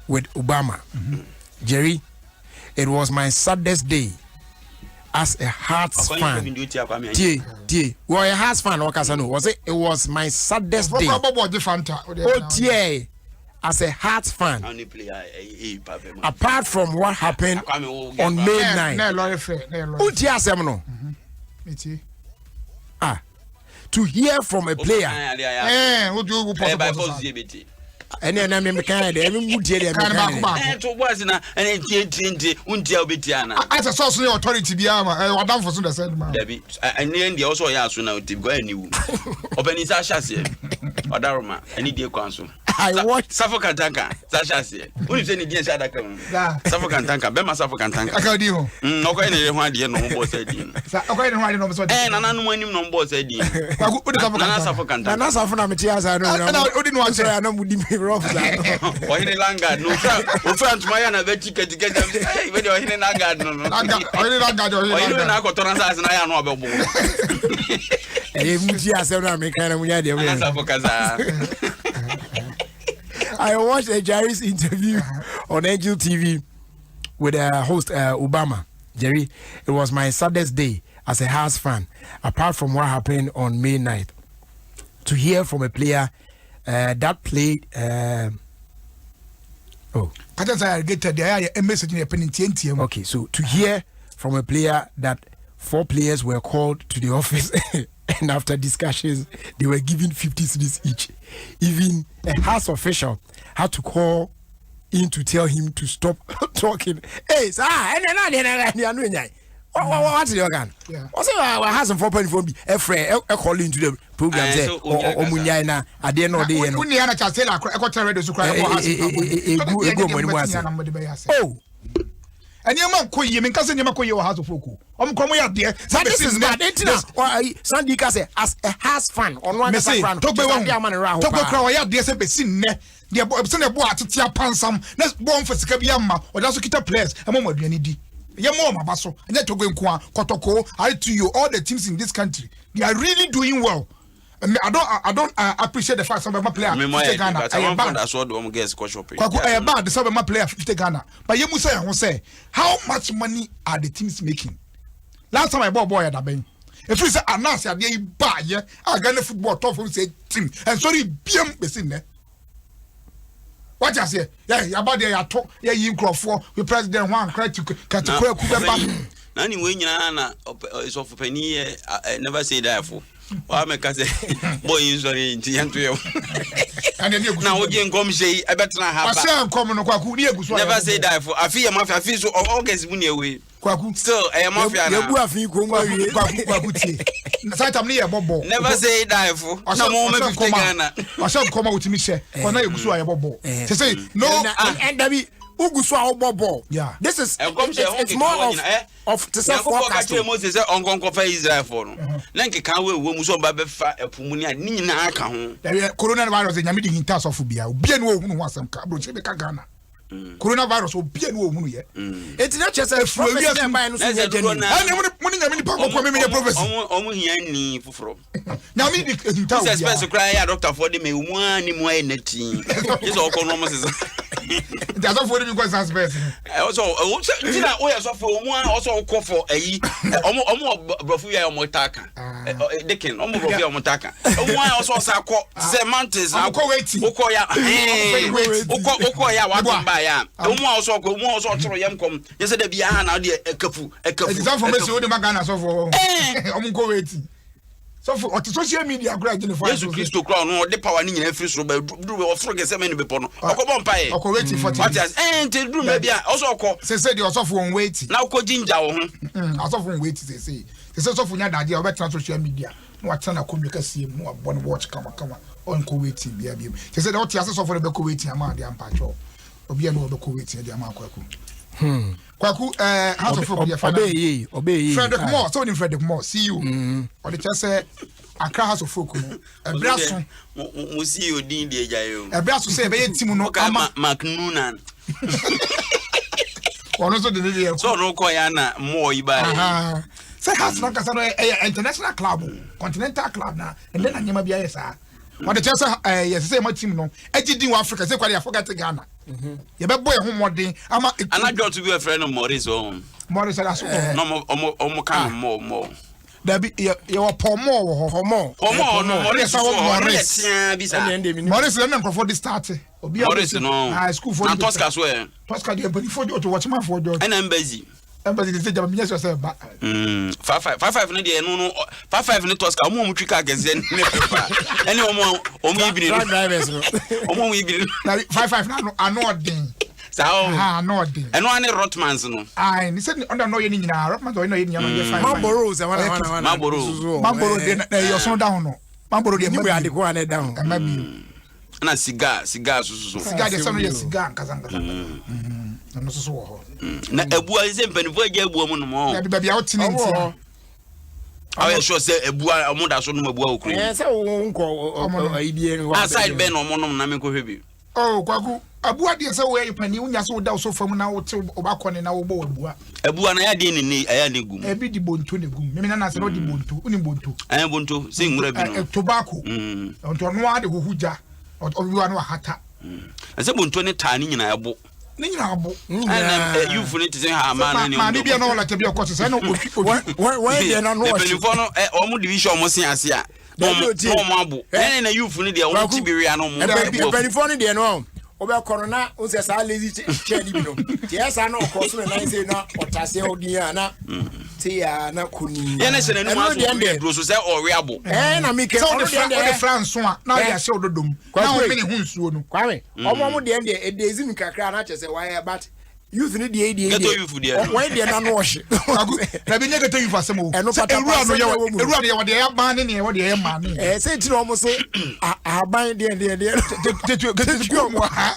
with Obama. Jerry, it was my saddest day as a Hearts fan. Tie, tie. Well, a Hearts fan, ɔkasa no. Was it? It was my saddest day. Oh, tie. As a Hearts fan. Apart from what happened on May 9. Wontie asɛm no. Ah, to hear from a player. Ɛne ɛna mi kan yɛ dɛ ɛmi mu tie deɛ mi kan yɛ dɛ. Ɛɛ to bɔ ase na ɛne ntie ntie ntie ntie a obi tie ana. Asɛ sɔɔso yɛ authority bi ama ɛyɛ wadanfo so na ɛsɛ ɛduma. Dabi ɛne ɛn deɛ ɔsɔ ɔyɛ aso na ɔte bi kɔ ɛni wu ɔpɛni sa ahyɛ aseɛ ɔdaroma ɛne die kwan so. I watch. Safo Kantanka sa hyɛ aseɛ wonim sɛ ne din ɛhyɛ adaka mu Safo Kantanka bɛma Safo Kantanka aka odi ho ɔkɔyɛ ne yere ho adeɛ na ɔmo bɔɔ sɛ din sa ɔkɔyɛ ne ho adeɛ na ɔmo sɛ ɛɛ nananom anim na ɔmo bɔɔ sɛ din kwaku wode Safo Nana Safo Kantanka Nana Safo na mete asa no ɛna wode no akyɛ na mo di mi rough sa ɔhene Langard no ofura ofura ntoma yɛ na bɛti katikati ɛɛ bɛde ɔhene Langard no no ɔhene Langard ɔhene na akɔtɔ na saase na ayɛ ano abɛbɔ ɛyɛ mu ti asɛm na meka na munya deɛ Nana Safo kasa I watched a Jerry's interview on Angel TV with uh, host uh, Obama. Jerry, it was my saddest day as a Hearts fan, apart from what happened on May 9th. To hear from a player uh, that played. Uh, oh. Okay, so to hear from a player that four players were called to the office and after discussions they were given 50 cedis each. Even a house official had to call in to tell him to stop talking. Hey, sir, and then what the organ? Ɔsɛ wa house nfɔ pɛnifɔ bi ɛfrɛ ɛkɔli into the program sɛ ɔmu nyae na adeɛ na ɔde yɛ no. Wuni yɛn na kyase la ɛkɔ tẹ radio so kura ɛkɔ house. Egu egu ɔmo anim ase. Oh. Nneɛma nkɔ yie mi nkasa nneɛma kɔ yie wɔ house of folk o. Ɔmo kɔ ɔmo yɛ adeɛ. But this is bad. Eti na Sandy ka sɛ as a house fan ɔno ankasa kura no. Togbe wɔn Togbe kura ɔyɛ adeɛ sɛ besi nnɛ deɛ bɔ sɛ na ɛbɔ atete apansam na bɔ nfa sika bi ama ɔda so kita players ɛma ɔmo aduane di yɛ mo ɔmo aba so ɛnyɛ Togbe nko a Kɔtɔkɔ ITU all the teams in this country they are really doing well. I don't I don't uh, appreciate the fact sɛ ɔbɛma player 50 Ghana ɛyɛ bad kwaku ɛyɛ bad sɛ ɔbɛma player 50 Ghana but yɛ mu sɛ ɛho sɛ how much money are the teams making last time I bought bɔɔl yɛ dabɛn efiri sɛ anaase adeɛ yi ba yɛ a Ghana football tɔ fam sɛ team ɛnsɔre biem besi nnɛ wate aseɛ yɛ yaba deɛ yɛato yɛyi nkurɔfoɔ we president ho ankora ti katikora ku bɛba. Na ne wei nyinaa na sɔfo panin yɛ never say die fo wa mɛka sɛ bɔɔ yi nsɔre nti yɛnto yɛ na wogye nkɔmhyɛ yi ɛbɛtena ha ba wahyɛ nkɔm no kwaku ne yɛgu so never say die fo afi yɛ mafia afi so August mu ne ɛwei kwaku still ɛyɛ mafia na yɛbu afi kɔn mu awie kwaku kwaku tie saa tam ne yɛ bɔ bɔ never say die fo na mo mɛ 50 Ghana wahyɛ nkɔm a wotumi hyɛ kɔ na yɛgu so a yɛbɔ bɔ sɛ sɛ no ɛndabi ugu so a wobɔ bɔɔl this is it's, it's more of of te sɛ forecast. Nyankopɔn ka kyerɛ Mose sɛ ɔnkɔ nkɔfa Israelfoɔ no, na nkeka wɔ ɛwɔ mu sɛ ɔba bɛfa ɛpo mu ne ade ne nyinaa ka ho. Dabi coronavirus de nyame de hinta asɔfo bia obia ne ɔhunu ho asɛm ka aburokyire bɛka Ghana mm. coronavirus obia ne ɔhunu yɛ mm. enti na kyerɛ sɛ prophecy na ɛbaeɛ no so nyɛ genuine ɛne mo ne nyame nipa kɔkɔ me menyɛ prophecy ɔmo hia ni foforɔ nyame de hinta obia sɛ spɛs koraa yɛ adɔktafoɔ de ma ɛmu a ne mu ayɛ nati gye sɛ ɔkɔ no ɔmo sesa nti asɔfoɔ no bi nkɔ san spɛs ɔsɔ ɔwɔ sɛ nti na woyɛ sɔfo ɔmo a ɔsɔ ɔkɔ fɔ ɛyi ɔmo ɔmo borɔfo wi a ɔmo ta ka dekin ɔmo borɔfo wi a ɔmo ta ka ɔmo a ɔsɔ ɔsa kɔ sɛ mountains na ɔkɔ weti wokɔ ya ɛɛ wokɔ wokɔ ya wadum ba ya ɔmo a ɔsɔ ɔkɔ ɔmo a ɔsɔ ɔtoro yɛm kɔm yɛ sɛ dɛbi aha na ɔde ɛkafu ɛkafu. Ɛti sɔfo mesi o de ma Ghana sɔfo ɔmo nkɔ weti sɔfo ɔte social media kura gyina fo. Yesu Kristo kura ɔno ɔde power ne nyinaa firi soro ba duru bɛ ɔforo Gethsemane bepɔ no ɔkɔ bɔ mpa yɛ. Ɔkɔ weti 40 days. Wate ase ɛɛ nti duru mɛ bi a ɔsɔ ɔkɔ. Sese deɛ ɔsɔfo wɔn weti. Na ɔkɔ ginger wɔ ho. Asɔfo wɔn weti sese sese sɔfo nya dadeɛ a ɔbɛtena social media na watena n'akonnwa kɛseɛ mu na wabɔ ne watch kamakama ɔnkɔ weti bia bia mu sese deɛ ɔte ase sɔfo no bɛkɔ weti ama adeɛ ampakyɛw obi a ne wɔbɛkɔ weti de ama akwaku. Hmm. Kwaku ɛɛ eh, House of Folk yɛ fana. Ɔbɛ yie ɔbɛ yie. Frederick Moore sɛ onim Frederick Moore CEO. Ɔde kyɛ sɛ. Accra House of Folk no ɛbrɛ aso. Mo si odin deɛ gya yi o. Ɛbrɛ aso sɛ ɛbɛyɛ team no ama. Mark Noonan. Ɔno nso de ne deɛ. Sɛ ɔno kɔ ya na mmoɔ yi ba yɛ. Sɛ Hearts no ankasa no ɛyɛ international club o, continental club na ɛnɛ na nneɛma bi ayɛ saa. Ɔde kyerɛ sɛ ɛɛ yɛsɛ sɛ yɛma team no agye din wɔ Africa sɛ kwade yɛafɔgate Ghana. Yɛbɛbɔ yɛn ho mmɔden ama. Anadwo to bi wɔfrɛ no Maurice ɔn. Maurice ɛda so wɔ hɔ. Na ɔmo ɔmo ɔmo ka no mmɔɔ mmɔɔ. Dabi yɛ yɛwɔ pɔmɔɔ wɔ hɔ. Pɔmɔɔ. Pɔmɔɔ no Maurice so wɔ hɔ ɔno yɛ teaa bi saa. Maurice ɛna nkurɔfoɔ de start. Obi a Maurice no. Ah sukuufoɔ Na Tosca so ɛ. Tosca deɛ mpanimfoɔ de ɔtɔ wɔkyemafoɔ de ɔtɔ. Ɛna Embassy. Embassy de sɛ gyama minya sɛ sɛ ba. Mm, 55 55 no deɛ ɛno no 55 ne Tosca ɔmo a ɔmo twi kaa kɛseɛ ne pepa ɛne ɔmo a ɔmo yi bini no. Truck drivers no. Ɔmo a ɔmo yi bini no. Na 55 no ano ano ɔden. Saa o. Aha ano ɔden. Ɛno ane Rotmans no. Ayi ne sɛ ɔda no ɔyɛ ne nyinaa Rotmans ɔyɛ na ɔyɛ ne nyinaa ɔyɛ fine. Maboro sɛ wana wana wana. Maboro. Maboro de na ɛyɛ ɔsono da ho no. Maboro deɛ ɛma bi. Ɛma bi. Ɛma bi. Ɛna cigar cigar soso so. Cigar deɛ sɛ no yɛ cigar nkasa nkasa. Ɛno soso wɔ hɔ. Na abua sɛ mpanimfoɔ agya abua mu nom ɔ. Dabi baabi a wote ne nti. Awɔ sure sɛ abua ɔmo da so nom abua wɔ kuro yi. Ɛɛ sɛ wo nkɔ ayi bi yɛn. Ah side bɛn na ɔmo nom na menkɔhwɛ bi. Oh Kwaku, abua deɛ sɛ woyɛ panin wonya sɛ woda wo sofa mu na wote wo ba kɔne na wobɔ w'abua. Abua no ɛyɛ adeɛ ne ne ɛyɛ ne gu mu. Ebi di bonto na egu mu. Mimi nana sɛ na ɔdi bonto. Wonim bonto? Ɛn bonto sɛ nwura bi no. Tobacco. Nti ɔno ara de huhu gya. Ɔwiwa no wahata. Na sɛ bonto ne taa ne nyinaa ɛbo. Ne nyinaa bo. Ɛna youth ne te sɛ ha ama no ne Maame bi a na ɔlata bi ɔkɔ sɛ na otwi otwi. Wɔn deɛ na no ɔhye. Mpanimfoɔ no wɔn de bi hyɛ wɔn se ase a. Na wɔn abo. Ɛna na youth no deɛ wɔn ti bi wia no wɔn bu afu. Mpanimfoɔ no deɛ no wobɛkɔ no na wo sɛ saa lazy chair no bi no nti ɛyɛ saa na ɔkɔ so ne nan sei na ɔtaseɛ ɔdin a na te a na kɔni yɛne sɛ n'anum aso ɔwe aduro so sɛ ɔwe abo ɛɛ na mekɛ sɛ wode fra wode fra nso a na ɔde ahyɛ wododom na ɔmene ho nsuo no Kwame ɔmo ɔmo deɛ deɛ ɛdezi mu kakra na kyerɛ sɛ wayɛ but youth ni deɛ deɛ ghetto youth deɛ wɔn deɛ n'ano ɔhye. Kwaku dabi nye ghetto youth asɛm o. Ɛno pata ewura no yɛ ewura no yɛ wɔde ɛyɛ ban ne neɛ wɔde ɛyɛ maa ne. Ɛɛ sɛ ti na wɔn se ahaban deɛ deɛ deɛ. Tetu tetu kurom wɔ ha.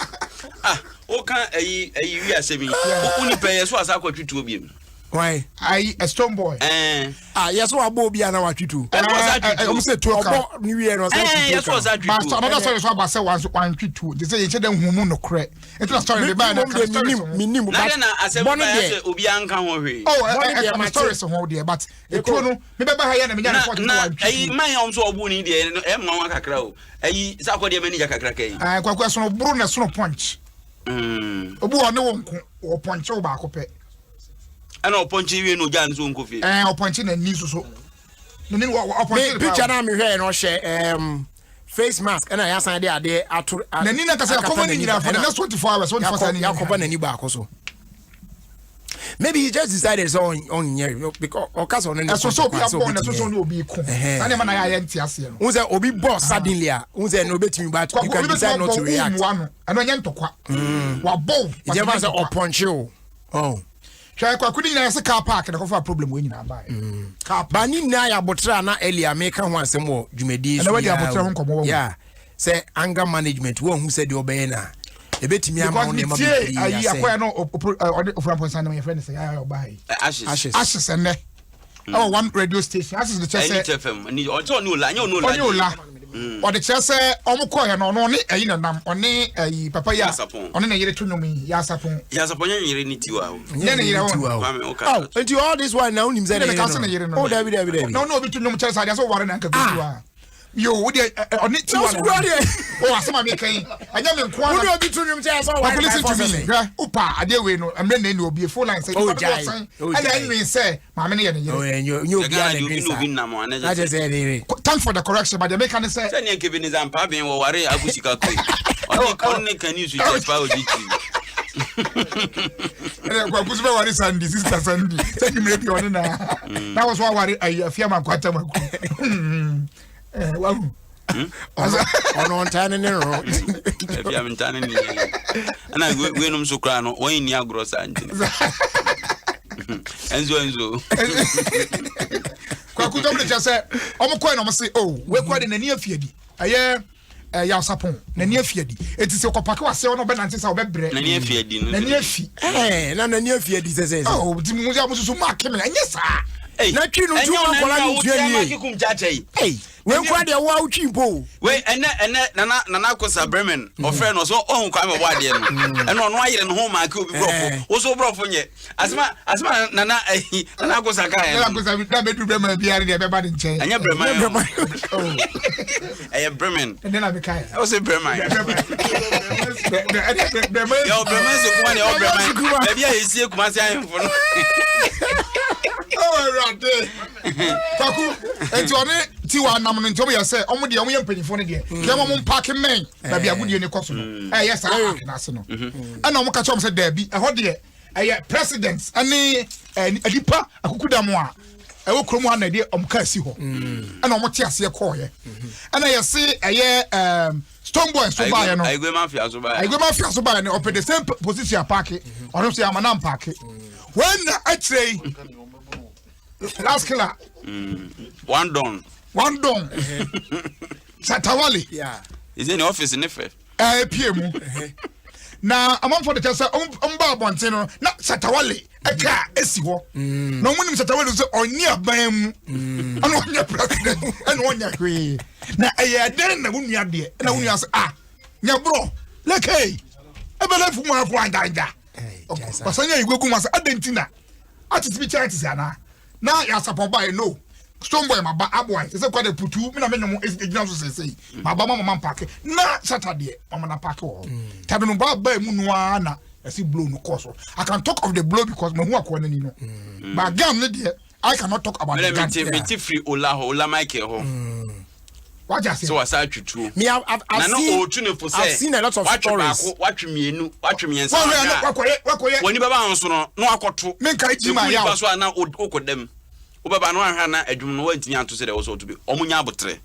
Ah o kan ɛyi ɛyi wi asɛm yi o nipa yɛ so asa akɔ tutuo bi mu. Why? Ayi a stone boy. Ɛɛ. Ah yɛ so abɔ obi a na watwi tuo. Ɛɛ ɔsa twi tuo. Ɔmo sɛ tuo ka. Ɔbɔ ni wiɛ no ɔsa twi tuo ka. Ɛɛ yɛ so ɔsa twi tuo. But another story so aba sɛ wantwi tuo. Te sɛ yɛn kyɛ dɛ nhumu nokorɛ. Nti na story de ba na ka stories ho. Minim but bɔne deɛ. Obi anka ho hwee. Oh ɛ ɛ ka stories ho deɛ but etuo no me bɛba ha yɛ na menya report na wantwi tuo. Na ɛyi man yɛ ɔmo so ɔbu ni deɛ ɛmma wɔn kakra o. Ɛyi sɛ akɔ deɛ manager kakra ka yi. Ɛɛ kwaku ɛsono boro na ɛsono punch. Obi wɔ ne wo nko wɔ punch wo baako pɛ. Ɛna ɔpɔnkye wie na ogya no so nkɔ fie. Ɛɛ ɔpɔnkye n'ani nso so. N'ani ɔpɔnkye. Me picture na mehwɛ no ɔhyɛ ɛɛm face mask ɛna yasan de adeɛ ato. N'ani na kasa yakɔbɔ ne nyinaa for the next 24 hours. 24 hours. Yakɔbɔ n'ani baako so. Maybe he just decided sɛ ɔnyɛ because ɔka sɛ ɔno ne. Ɛso sɛ obi abɔ na ɛso sɛ ɔne obi ko. Saa nneɛma na yɛ ayɛ nte aseɛ no. N sɛ obi bɔ suddenly a n sɛ ɛno obetumi but you can decide not to react. Obi betumi abɔ wo ɛno ɛnyɛ ntɔkwa. Wabɔ wo. Ìjẹba sɛ ɔpɔnkye o. Oh. Hwɛ kwaku ne nyinaa yɛsɛ car park na kɔfa problem wei nyinaa baeɛ. Mm. Car park. Ba ne nyinaa yɛ abotrɛ a na earlier meka ho asɛm wɔ dwumadie so. Ɛna wadi abotrɛ ho nkɔmmɔ wɔ. Yeah. Sɛ anger management wɔn ho sɛ deɛ ɔbɛyɛ na ebetumi ama wɔn nneɛma bebree asɛ. Because ayi akɔya no ɔde ofura mpɔnsa no yɛfrɛ no sɛ yɛ ɔba ha yi. Ashes. Ashes ɛnɛ. Ɛwɔ one radio station ashes de kyerɛ sɛ. Ɛni fm ni ɔsɛ ɔne ola nyɛ ɔne ola. Ɔne ola. Ɔde kyerɛ sɛ ɔmo kɔɔ yɛ no ɔno ɔne ɛyi na nam ɔne ɛyi papa yi a ɔne ne yere to nnwom yi Yasapɔn. Yasapɔn nyɛ ne yere ne tiwa o. Nyɛ ne yere o. Oh, nti all this while na wonim sɛ ne yere no. Oh, dabi dabi dabi. Na ɔne obi to nnwom kyerɛ sɛ adeɛ sɛ ɔware na nka bi tiwa. Yo, wo deɛ ɔne tiwa na. Oh, asɛm a meka yi, ɛnyɛ me nko ara. Wo ne obi to nnwom kyerɛ sɛ ɔware by force. Listen to me, hwɛ, wopa adeɛ wei no, mmerɛ na ɛni obi phone line sɛ, nipa dodoɔ sɛn ɛna ɛnwen sɛ maame no yɛ ne yere. Nyɛ obi a na ɛdwen saa. Na kyerɛ sɛ ɛne yere. Thanks for the correction, but deɛ meka ne sɛ. Sɛ neɛ Kevin Zampa ben wɔware agu sika koe. Ɔne ɔne ka news kyɛ pa ɔgye ti. Ɛnɛ kwaku so bɛware Sandy, sister Sandy. Sɛ nwummerɛ bi ɔne na. Na wɔ so aware ayi afia ma nkwata maku. Eh, wahu. Ɔno ɔntaa ne ne no. Afia me ntaa ne ne. Ɛna weinom so koraa no wɔn nni agorɔ saa nti. Enzo Enzo. Kwaku dɔm de kyɛ sɛ ɔmo kɔɛ na ɔmo se oh wekɔ de n'ani afi adi ɛyɛ ɛyɛ awosapɔn n'ani afi adi eti sɛ ɔkɔ paki wase ɔno ɔbɛnante sɛ ɔbɛbrɛ n'ani afi adi no n'ani afi ɛɛ na n'ani afi adi sɛ sɛ oh ti mu sɛ ɔmo soso mu akeme ɛnyɛ saa. Na twi no nti wo nkɔla no ntua nie. Ei, wei nkora deɛ wo a wotwi mpo o. Wei ɛnɛ ɛnɛ nana nana kosa Bremen mm. ɔfrɛ no so ɔhu kwan bɛbɔ adeɛ no mm. ɛna ɔno ayere ne ho maake obi borɔfo eh. wo so borɔfo nyɛ asema asema nana ayi eh, nana kosa ka yɛ no. Nana kosa na bɛdu Bremen biara deɛ ɛbɛba ne nkyɛn. Ɛnyɛ Bremen oh. ɛyɛ Bremen. Ɛnɛ na meka yɛ. Ɛwɔ sɛ Bremen. Bremen. Yɛ Bremen so kuma deɛ ɔ Bremen baabi a yɛsie Kumasi ahemfo no. Ɔwɔ awurade. Kwaku nti ɔne tiwa nam no nti ɔmo yɛ sɛ ɔmo deɛ ɔmo yɛ mpanyinfoɔ no deɛ mm. kɛn ɔmo mpaaki mmɛn baabi mm. agodie no kɔ so no mm. ɛyɛ saa paaki n'ase no mm-hmm. ɛna ɔmo ka kyerɛ ɔmo sɛ daabi ɛhɔ deɛ ɛyɛ president ɛne ɛɛ nipa akukudam a ɛwɔ kurom ha na ɛde ɔmo kaa si hɔ ɛna ɔmo te aseɛ kɔɔyɛ mm-hmm. ɛna yɛse ɛyɛ ɛɛm stone boy so baayɛ no ayigwe mafia so baayɛ ayigwe mafia so baayɛ no ɔpɛ the same position apaaki ɔno nso yɛ ama na mpaaki wɔn na akyire yi. Last killer. One don. One don. Shatawale. Yeah. Is in the office ne fɛ. Ɛɛ pie mu. Na amanfo de kyɛ sɛ ɔmo ba abɔnten no na Shatawale ɛka esi hɔ. Na ɔmo nim Shatawale sɛ ɔnye aban mu. Ɛna ɔnyɛ president ɛna ɔnyɛ hwee. Na ɛyɛ ɛdɛn na wo nua deɛ ɛna wo nua sɛ ah nyɛ borɔ lɛkɛyi ɛbɛlɛ fún mu akɔ anjanja. Ɔsan yɛ igwe gu mu asɛ adɛn ti na. Artist bi kyɛ artist anaa? Na yasapɔn ba no stone boy ma ba aboa sɛ sɛ kwade putu me na me nwom egyina so sɛsɛyi ma ba ma mama mpaake na shata deɛ mama na paake wɔ hɔ mm. tabi no ba ba mu no ara na ɛsi blow no kɔɔ so I can talk of the blow because mahu akoa n'ani no mm. but gun ne deɛ I cannot talk about the gun. Mete firi Ola hɔ Ola Michael hɔ. Mm. Wagye ase. Sɛ wasa atwi tuo. Me I've, I've, I've na seen, no ɔretu ne fo sɛ. I've seen a lot of watwe stories. Baako, watwe mmienu, watwe mmiɛnsa. Wɔhwɛ na wakɔyɛ wakɔyɛ. Wɔn ni bɛba ahosuo no na wakɔto. Menka egyi ma yaw. Eku nipa so a na wokɔ dɛm. Wobɛba no wahwɛ na adwuma no wantumi anto sɛ deɛ wɔsɔ ɔto bi. Wɔn nya abotrɛ.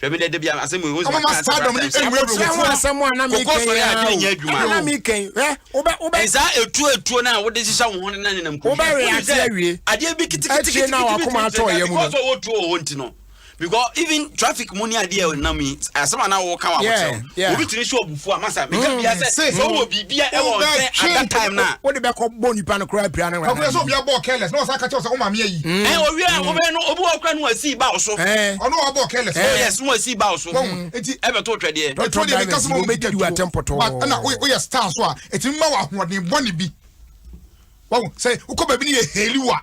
Hwɛ mi dɛ de bi asɛm yi. Ɔmo ma stardom ni ewura wura wɔ asɛm a na mi kɛn ya o. Na mi kɛn hɛ wobɛ wobɛ. Nsa etuo etuo na wode hyehyɛ wo ho ne nenam kuro. Wobɛ react awie. Adeɛ bi kitikiti Akyire na wakoma atɔ yɛ mu no. Because ɔwɔ tuo wɔ hɔ nti no. Because even traffic mu ni adeɛ a nam yi asɛm a na wɔka wɔ abɔkyerɛ no obi tumi so abufuo a masa meka bia sɛ sɛ wowɔ biribi a ɛwɔ nkyɛn at that time na wode bɛkɔ bɔ nipa no koraa pira no kakura sɛ obi abɔ careless na ɔsan ka kyerɛ sɛ wo maame ayi ɛ owie a wobɛyɛ no obi wɔ kora no wasi ba wo so ɔno ɔbɔ careless oh yes no wasi ba wo so nti ɛbɛto twɛdeɛ ɛtuo deɛ meka sɛ mo bi but ɛna woyɛ star so a ɛtumi ma wɔ ahoɔden bɔne bi Wahu sɛ wokɔ baabi no yɛ heli wo a,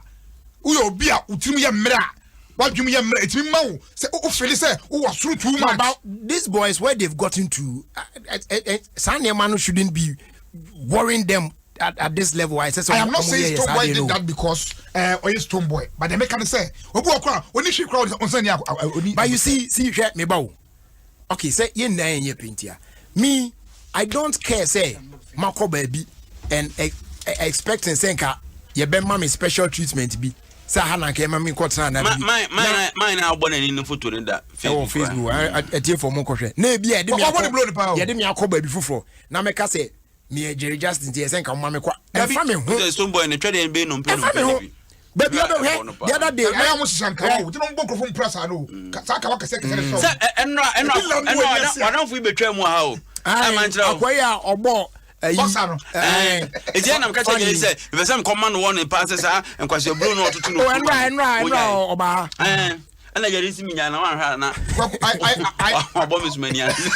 woyɛ obi a wo tirim yɛ mmerɛ a, w'adwene yɛ mmerɛ, ɛtumi ma wo sɛ wo feel sɛ wowɔ soro too much. But these boys where they've gotten to, saa nneɛma no shouldn't be worrying them at this level. I I am not saying Stone Boy did that because ɔyɛ Stone Boy, but deɛ meka ne sɛ obi wɔ kora ɔni hwee kora ɔnsɛn ni ɔni. But you see, see hwɛ me ba o. Okay, sɛ yɛn nyinaa yɛnyɛ pɛ ntia. Me, I don't care sɛ makɔ baabi and eh, eh, expecting sɛ nka yɛbɛma me special treatment bi sɛ aha na nka yɛma me nkɔtena anaa bi. Mine na abɔ n'ani no foto no da Facebook. Ɛwɔ Facebook, atiefo mo nkɔhwɛ. Na ebi a yɛde me akɔ yɛde me akɔ baabi foforɔ na mɛka sɛ meyɛ Jerry Justin nti ɛsɛ nka moma me kɔ ɛmfa me ho. Sɛ Stone Boy no twɛdeɛ bɛyɛ nnompe nnompe no bi. Baabi a bɛhwɛ the other day. Ɛyɛ mo hyehyɛ nkawa o, gyina mo bɔ nkurɔfo mpira saa no o. Saa kawa kɛseɛ kɛseɛ de sɔ. Sɛ ɛnora ɛnora ɛnora wadamfo yi bɛtwa mu ha o. Ɛma nkyerɛ o. Akwa yi a ɔbɔ ɛyi. Bɔsa no. Eti ɛnam kakyɛ gyere sɛ mepɛ sɛ mekɔma no wɔ ne paa sɛ saa nkwasiaburo no ɔtoto no. Ɛnora ɛnora ɛnora ɔbaa. Ɛna yɛre si menya na wanhwɛ a na wabɔ me sumani ase.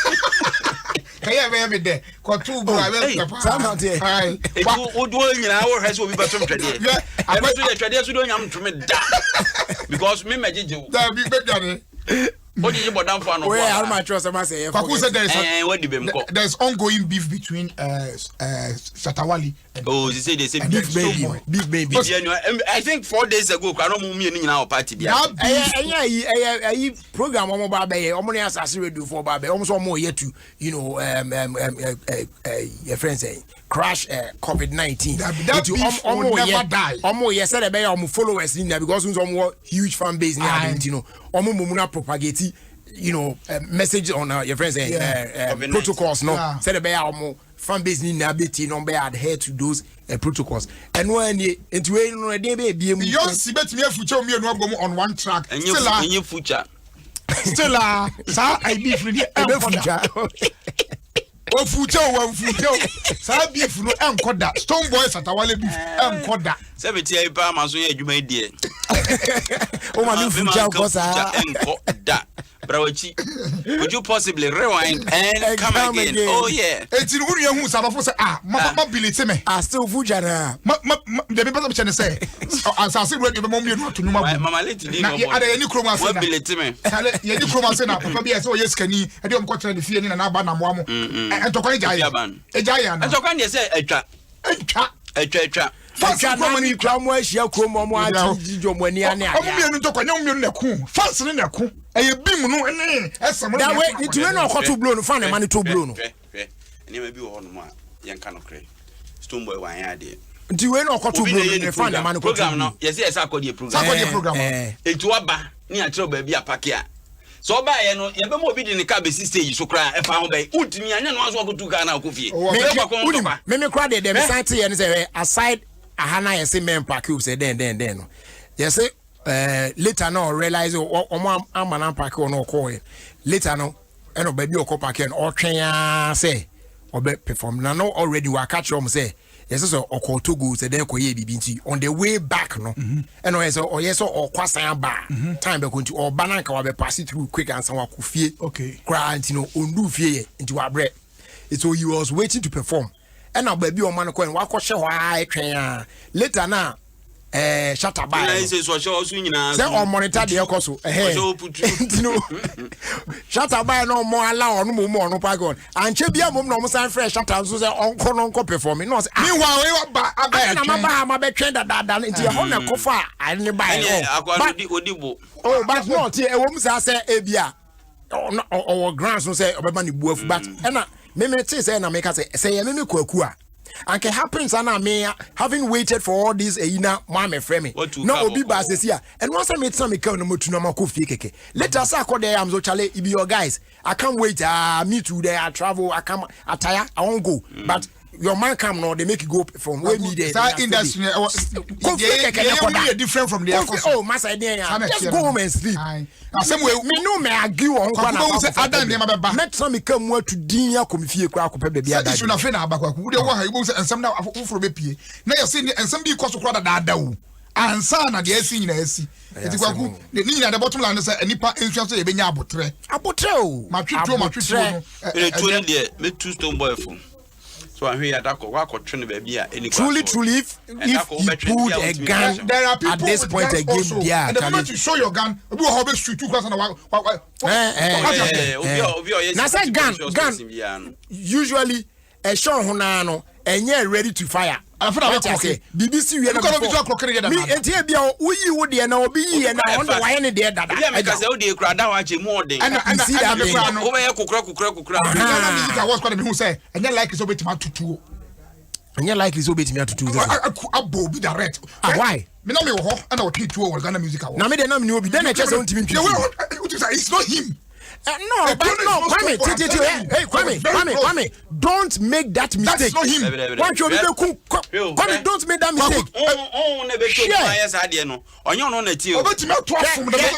Kɛyɛ bɛyɛ me dɛ kɔto bu a bɛ papa. Saa na teɛ. Eti wodoɔ nyinaa wohwɛ sɛ obi bɛto ntwɛdeɛ. Ɛbɛ so yɛ twɛdeɛ so deɛ onyam ntome da because me mɛgyegye wo. Dabi bɛdwane. Wogyegye bɔdamfo ano. Oyɛ aroma kyerɛ sɛ ma sɛ yɛ. Kwaku sɛ there is a, wadi bɛm kɔ. There is ongoing beef between Shatta Wale. Oh, she said they say beef baby, beef baby. I think 4 days ago, kora no mu mmienu nyinaa wɔ party bi ase. Ɛyɛ ɛyɛ ayi ɛyɛ ayi program wɔn ba abɛyɛ wɔn ne asase radio fo ba abɛyɛ wɔn nso wɔn yɛ to yɛ friends ɛ crash COVID-19. That beef will never die. Wɔn yɛ sɛ ɛbɛyɛ wɔn followers ni na because nso wɔn wɔ huge fan base ni adi nti no wɔn mu mu na propagate message on your friends ɛ protocols no sɛ ɛbɛyɛ wɔn fan base ni nyinaa bɛ tie na wɔn bɛ adhere to those protocols ɛno ara nie nti wei no ɛdeɛ bɛ ebie mu. Beyonce bɛtumi afukyɛ mmienu abɔ mu on one track. Still a ɛnyɛ future. Still a saa ayi beef ni deɛ ɛbɛ future. Ofukyɛ o, wamfukyɛ o. Saa beef no ɛnkɔ da. Stonebwoy Shatawale beef ɛnkɔ da. Sɛ mete ayi paa ma so yɛ adwuma yi deɛ. O ma mi fukyɛ nkɔ saa. Ɛnkɔ da. Bra w'akyi. Could you possibly rewind and, and come, come again? again? Oh yeah. Eti no wonua hu saa bafo sɛ ah ma ma bilete me. Ah still fukyɛ na. Ma ma ma deɛ mepɛ sɛ mekyɛ ne sɛ asase wura deɛ bɛma mmienu ato nnwuma bom. Mama late di na ada yɛni kurom ase na. Wa bilete me. Sale yɛni kurom ase na papa bi a sɛ ɔyɛ sikani ɛde ɔmo kɔtena ne fie ne nana aba namoa mo. Ntɔkwa no gya yɛ. Egya yɛ ana. Ntɔkwa deɛ sɛ atwa. Atwa. Atwa atwa. Fans atwa na mi kura ɔmo ahyia kurom ɔmo agyigyi ɔmo ani ane adeɛ. Ɔmo mmienu ntɔkwa nyɛ ɔmo mmienu na ɛko fans ne na ɛko ɛyɛ bim no ne ɛsɛm no. Dawe nti wei na ɔkɔto blow no fan na ɛma no to blow no. Hwɛ hwɛ nneɛma bi wɔ hɔnom a yɛnka nokorɛ Stonebwoy wanyɛ adeɛ. Nti wei na ɔkɔto blow no ne fan na ɛma no kɔto program no yɛsɛ yɛsɛ akɔdeɛ program. Sakɔdeɛ program. Eti waba ne akyerɛw baabi apake a sɛ ɔbaeɛ no yɛbɛma obi de ne kaa bɛsi stage so koraa ɛfa ho bɛn wontumi anyɛ no aso akɔtu kaa no akɔ fie wonim meme koraa deɛ deɛ mesan teɛ no sɛ aside aha no a yɛse mɛn parke o sɛ dɛn dɛn dɛn no yɛse eh, later no ɔrealise ɔmo ama no amparke hɔ no ɔkɔɔɛ later no ɛna baabi ɔkɔ parke no ɔtwɛn ara sɛ ɔbɛ perform na no already waka kyerɛ ɔmo sɛ yɛsɛ sɛ ɔkɔ Togo sɛ dɛn kɔyɛ biribi nti on the way back no mhm. ɛna ɔyɛ sɛ ɔyɛ sɛ ɔkɔ asan aba mhm. time bɛkɔ nti ɔba na nka wabɛ pass through quick ansa wakɔ fie koraa nti no ɔndu fie yɛ nti wabrɛ so he was waiting to perform ɛna baabi ɔma no kɔ no wakɔhyɛ hɔ a ɛtwɛn a later na ɛɛ shata baa yɛ no sɛ ɔmɔnita deɛ ɛkɔ so ɛhɛn nti no shata baa yɛ no ɔmɔ ala ɔno mo mu ɔno paaki ɔno ankyɛ bi amom na ɔmo san frɛ shata nso sɛ ɔnkɔ no nkɔ perform na ɔsɛ ah meanwhile oye wa ba aba yɛ twɛn na ma ba ha ma bɛ twɛn dadaada nti ɛhɔ na ɛkɔfa a ne ba yɛ no but oh but no ɔte ɛwɔ mu saa sɛ ebi a ɔwɔ grounds no sɛ ɔbɛma ne bu afu but ɛna meme te sɛ ɛna meka sɛ sɛ yɛ meme kwaku a anka happen saa na me having waited for all this eyi na mo amefrɛ me na obi ba asesi a ɛno asɛ me tena me car na mo tu na mo akɔ fie kɛkɛ later sɛ akɔ there I'm so chale it be your guys I can't wait ah me too there I travel I come attire I won't go mm. but your man come no they make you go from where me there. Saa industry na ɛwɔ kofi kɛkɛ ne kɔda yɛ different from the ɛkɔ so. Oh masa ɛdi ɛyà just go home and sleep. Asɛm wo mi nu mɛ agi wɔ ho kwan na akɔ sɛ adan nneɛma bɛba. Mɛtena mi ka mu atu din akɔ mi fie kura akɔpɛ baabi ada. Sɛ isu na afei na aba kwaku wode wɔ ha ibo sɛ nsɛm na foforɔ bɛpie na yɛse nsɛm bi kɔ so kora dadaada o ansa na deɛ asi nyinaa asi. Eti kwaku ne nyinaa de bottom line ne sɛ nipa nsua sɛ yɛbɛnya abotrɛ. Abotrɛ o. Matwe tuo matwe tuo no. Ɛnɛ tuo no deɛ mɛtu Stonebwoy fo. So ahwɛ yi adakɔ wakɔtwe no baabi a ɛni Truly truly if if he pulled a gun there are people at this with point guns again also. yeah And the moment you show your gun obi wɔ hɔ ɔbɛ shoot you kura sɛ na wa wa wa. Eh, eh, eh, na sɛ gun gun usually ɛhyɛ ɔho naa no ɛnyɛ ready to fire. Afei na wate ase biribi si wie na before mi eti ebi a woyi wo deɛ na obi yi yɛ na ɔno de wayɛ ne deɛ dada. Ebi a meka sɛ wo deɛ kura da hɔ akyɛ mu ɔden. Ɛna ɛna ɛna me kura no. Wobɛyɛ kokora kokora kokora. Ghana music awards kora de mehu sɛ ɛnyɛ likely sɛ wobɛtumi atutuo. Ɛnyɛ likely sɛ wobɛtumi atutuo sɛ. Abɔ obi direct. Ah why? Me na me wɔ hɔ ɛna ɔtwe tuo wɔ Ghana music awards. Na me deɛ na me ni obi dɛn na ɛkyɛ sɛ wontumi ntwi tuo. It's not him. No, but no, Kwame, t t t hey, hey, Kwame, Kwame, Kwame, don't make that mistake. That's not him. Why should you be Kwame, don't make that mistake. Oh, ne be to ma yes ade no. Onye ono na ti o. Obetumi ato afom na be no.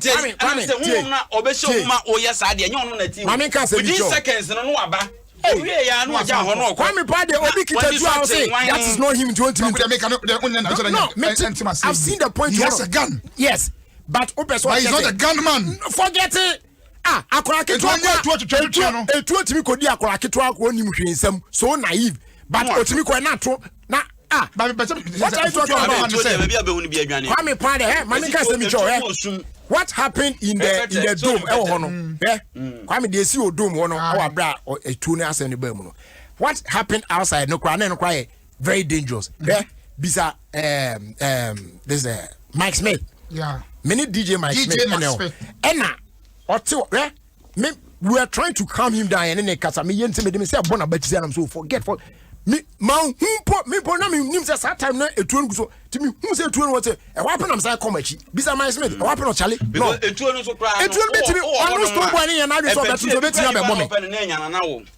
Kwame, Kwame, tie. Na obehye wo ma o yes ade, onye ono na ti o. Mame ka se Within seconds no no aba. Owie ya no oja ho no. Kwame pa de obi kita tu a say that is not him to ntimi. No, me I've seen the point. He has a gun. Yes. But o pɛ sɛ ɔkyɛ sɛ. But he's not a gunman. Forget it. Ah, akwadaa ketewa kora etuo etuo tumi kɔ di akwadaa ketewa kɔ onim hwee nsam so naive but otumi kɔ ɛna ato na ah. What are you talking about? Kwame pa de ɛ maame ka sɛ mi kyɛw ɛ what happened in the in the dome ɛwɔ hɔ no ɛ Kwame de esi o dome hɔ no ɛwɔ abira etuo ne asɛm ne baa mu no what happened outside no kora ne no kora yɛ very dangerous hwɛ bisa um, um, this uh, Mike Smith yeah. me ne DJ Mike DJ Smith Mike ɛna Smith. ɛna ɔte hwɛ me we are trying to calm him down ɛne ne kasa me yɛ ntɛ me de me sɛ ɛbɔ n'aba ti sɛ ɛnam so forget for me ma hu mpo me mpo na me nim sɛ saa time na etuo no gu so ti mi hu sɛ etuo no wɔ sɛ ɛhɔ apɛ na sɛ kɔm akyi bisa Mike Smith ɛhɔ apɛ na ɔkyale no etuo no so koraa etuo no betumi ɔno stone boy ne yɛn n'adwe sɛ ɔbɛto so obetumi abɛbɔ me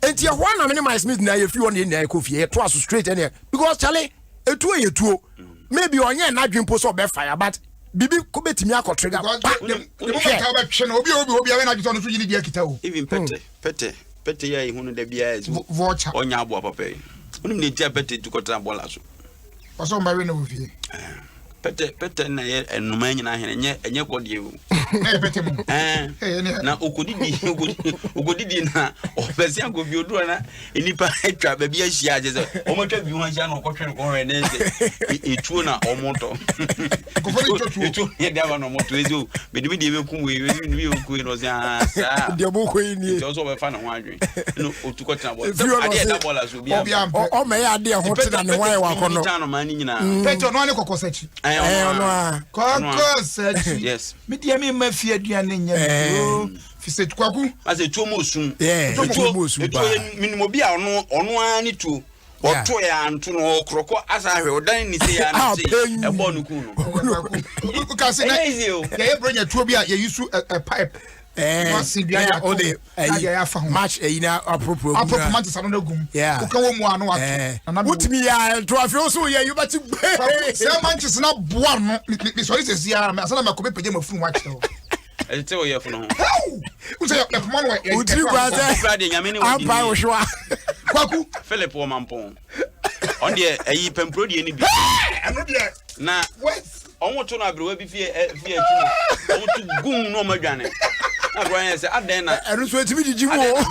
Enti ɛhɔ ara na me ne Mike Smith nyinaa yɛfiri hɔ na yɛn nyinaa yɛkɔ fie yɛtoa so straight ɛneɛ because kyale etuo yɛ tuo maybe ɔnyɛ n'adwene mpo sɛ ɔbɛ fire but biribi ko bɛtumi akɔ trigger Because pa the the moment a wobɛtwe no obi a obi obi a bɛ n'adwene sɛ ɔno nso yi ne deɛ kita o. Even pɛtɛ pɛtɛ. Pɛtɛ yi a yɛhu no da biara ɛsɛ Vulture. Ɔnya aboa papa yi. Wonim deɛ nti a pɛtɛ tu kɔtena bɔɔla so? Ɔsɛ ɔmba we no wɔ fie. Pɛtɛ pɛtɛ na yɛ nnomaa nyinaa hene nyɛ ɛnyɛ kɔdeɛ o. Na yɛ pɛtɛ mu. Ɛɛ na okodidi okodidi na ɔbɛsi akɔ fie oduro na nnipa atwa baabi ahyia akyɛ sɛ wɔn atwa bi ho ahyia na ɔkɔtwe no kɔhwɛ ne sɛ etuo na wɔn tɔ. Etuo yɛ de aba na wɔn tɔ ezi o mede mi deɛ bɛkum wei mede mi deɛ bɛkum wei na ɔsɛ aa saa. Deɛ mo kɔ yi nie. Nti ɔsɛ ɔbɛfa ne ho adwene na otu kɔtena bɔɔla sɛ adeɛ ɛda bɔɔla so obi ampɛ. Ɔmɛ yɛ adeɛ ho tena ne ho ayɛ wakɔ no. Pɛtɛ ɔno ane kɔkɔ sɛkyi. Ɛɛ ɔno a. Kɔkɔ sɛkyi. Yes. Mi deɛ mi ma fi aduane nyɛ mi o. Fisɛ kwaku. Ase tuo mu osum. Etuo mu osum paa. Etuo yɛ minimum obi a ɔno ɔno ara ne tuo. Ɔto yɛ anto no ɔkorɔkɔ asa ahwɛ ɔdan ne se yɛ ano se ɛbɔ no kun no. Kasi na yɛyɛ bronya tuo bi a yɛyi su ɛ pipe. Ɛɛ na ɔde ɛyi match ɛyi na aporoporo gu na aporoporo match sanu na gum. Woka wɔ mu ano ato. Wotumi yɛ ato afei woso yɛ yi wobɛte gbee. Sɛ matches na boa no mesɔre sɛ si ara asana mɛkɔ mɛpagya mafunu ho akyerɛ wo. Ɛtete wo yɛfono ho. Wosɛ yɛ poma no wɔ wotiri kwa sɛ ampa wohwewa. Kwaku. Philip wɔ mampɔn. Ɔno deɛ ɛyi pɛmpuro deɛ ni bi. Ɛno deɛ. Na ɔmo to no aberewa bi fie fie akyi na ɔmo to gum na ɔmo adwane. Na aberewa yɛ sɛ adɛn na. Ɛno nso etimi gyigyi mu o.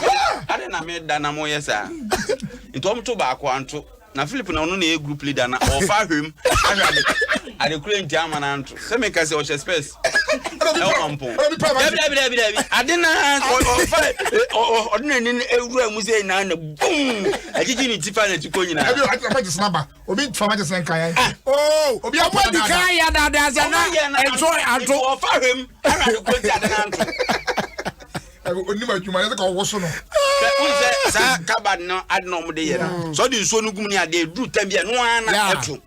Adɛn na me da na mo yɛ saa. Nti ɔmo to baako anto. Na Philip na ɔno na ɛyɛ group leader na ɔfa ahwɛm ahwɛ ade ade koro nti ama no anto sɛ meka sɛ ɔhyɛ spɛs ɛwɔ mampɔn dabi dabi dabi dabi ade na ɔfa ɔde n'ani ewura mu sɛ na na bum agyigyi ne ti fa na ti kɔ nyinaa. Ɛbi ɔte ɔfa gyesena ba obi fa ma gyesena nka yɛn. Oo obi abɔ adi kan yɛ dada sɛ na ɛnso anto. Ɔfa ahwɛm ahwɛ ade koro nti ade na anto. Onim adwuma yɛ sɛ ka ɔwɔ so no. Sɛ wohu sɛ saa kabad no ade na wɔde yɛ no sɛ ɔde nsuo no gum ne adeɛ ɛduru tam bi a ɛno ara na ɛto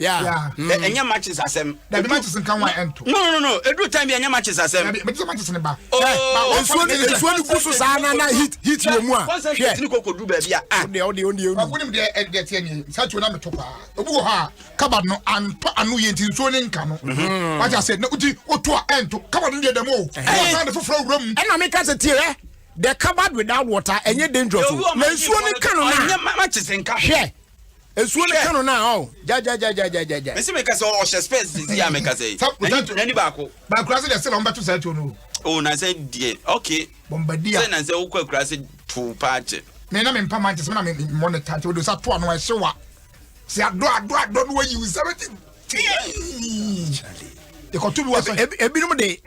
ɛnyɛ matches asɛm. Dabi matches nka ho a ɛnto. No no no ɛduru tam bi a ɛnyɛ matches asɛm. Dabi mete sɛ matches ne ba. Nsuo no nsuo no gu so saa na na heat heat wɔ mu a. Hwɛ. Ne koko duru baabi a ah. Ɔdeɛ ɔdeɛ ɔdeɛ ɔdeɛ. Wonim deɛ deɛ teɛ nie saa tuo na meto paa obi wɔ hɔ a kabad no antɔ ano yie nti nsuo ne nka no mhm. wate ase na nti woto a ɛnto kabad no deɛ dɛm o wɔsan de foforɔ wura mu. Ɛna meka sɛ tie ɛ the cupboard without water ɛnyɛ dangerous o na nsuo ne ka no na hwɛ nsuo ne ka no na ɔ gyagyagyagyagya. Mesi meka sɛ ɔhyɛ spɛs sisi a meka sɛ n'ani baako. Baakura se deɛ sɛ na wɔbɛto saa tuo no o. O na sɛ deɛ okay. Bombardier. Sɛ na sɛ wokɔ akura se to paa kyɛ. Me na me mpa mankyɛ sɛ me na me mmɔ ne ta nti wode sa to ano ɛhye wa. Sɛ adɔ adɔ adɔ no wayi wo nsa bɛti yɛkɔto bi wɔ sɛ. Ebinom de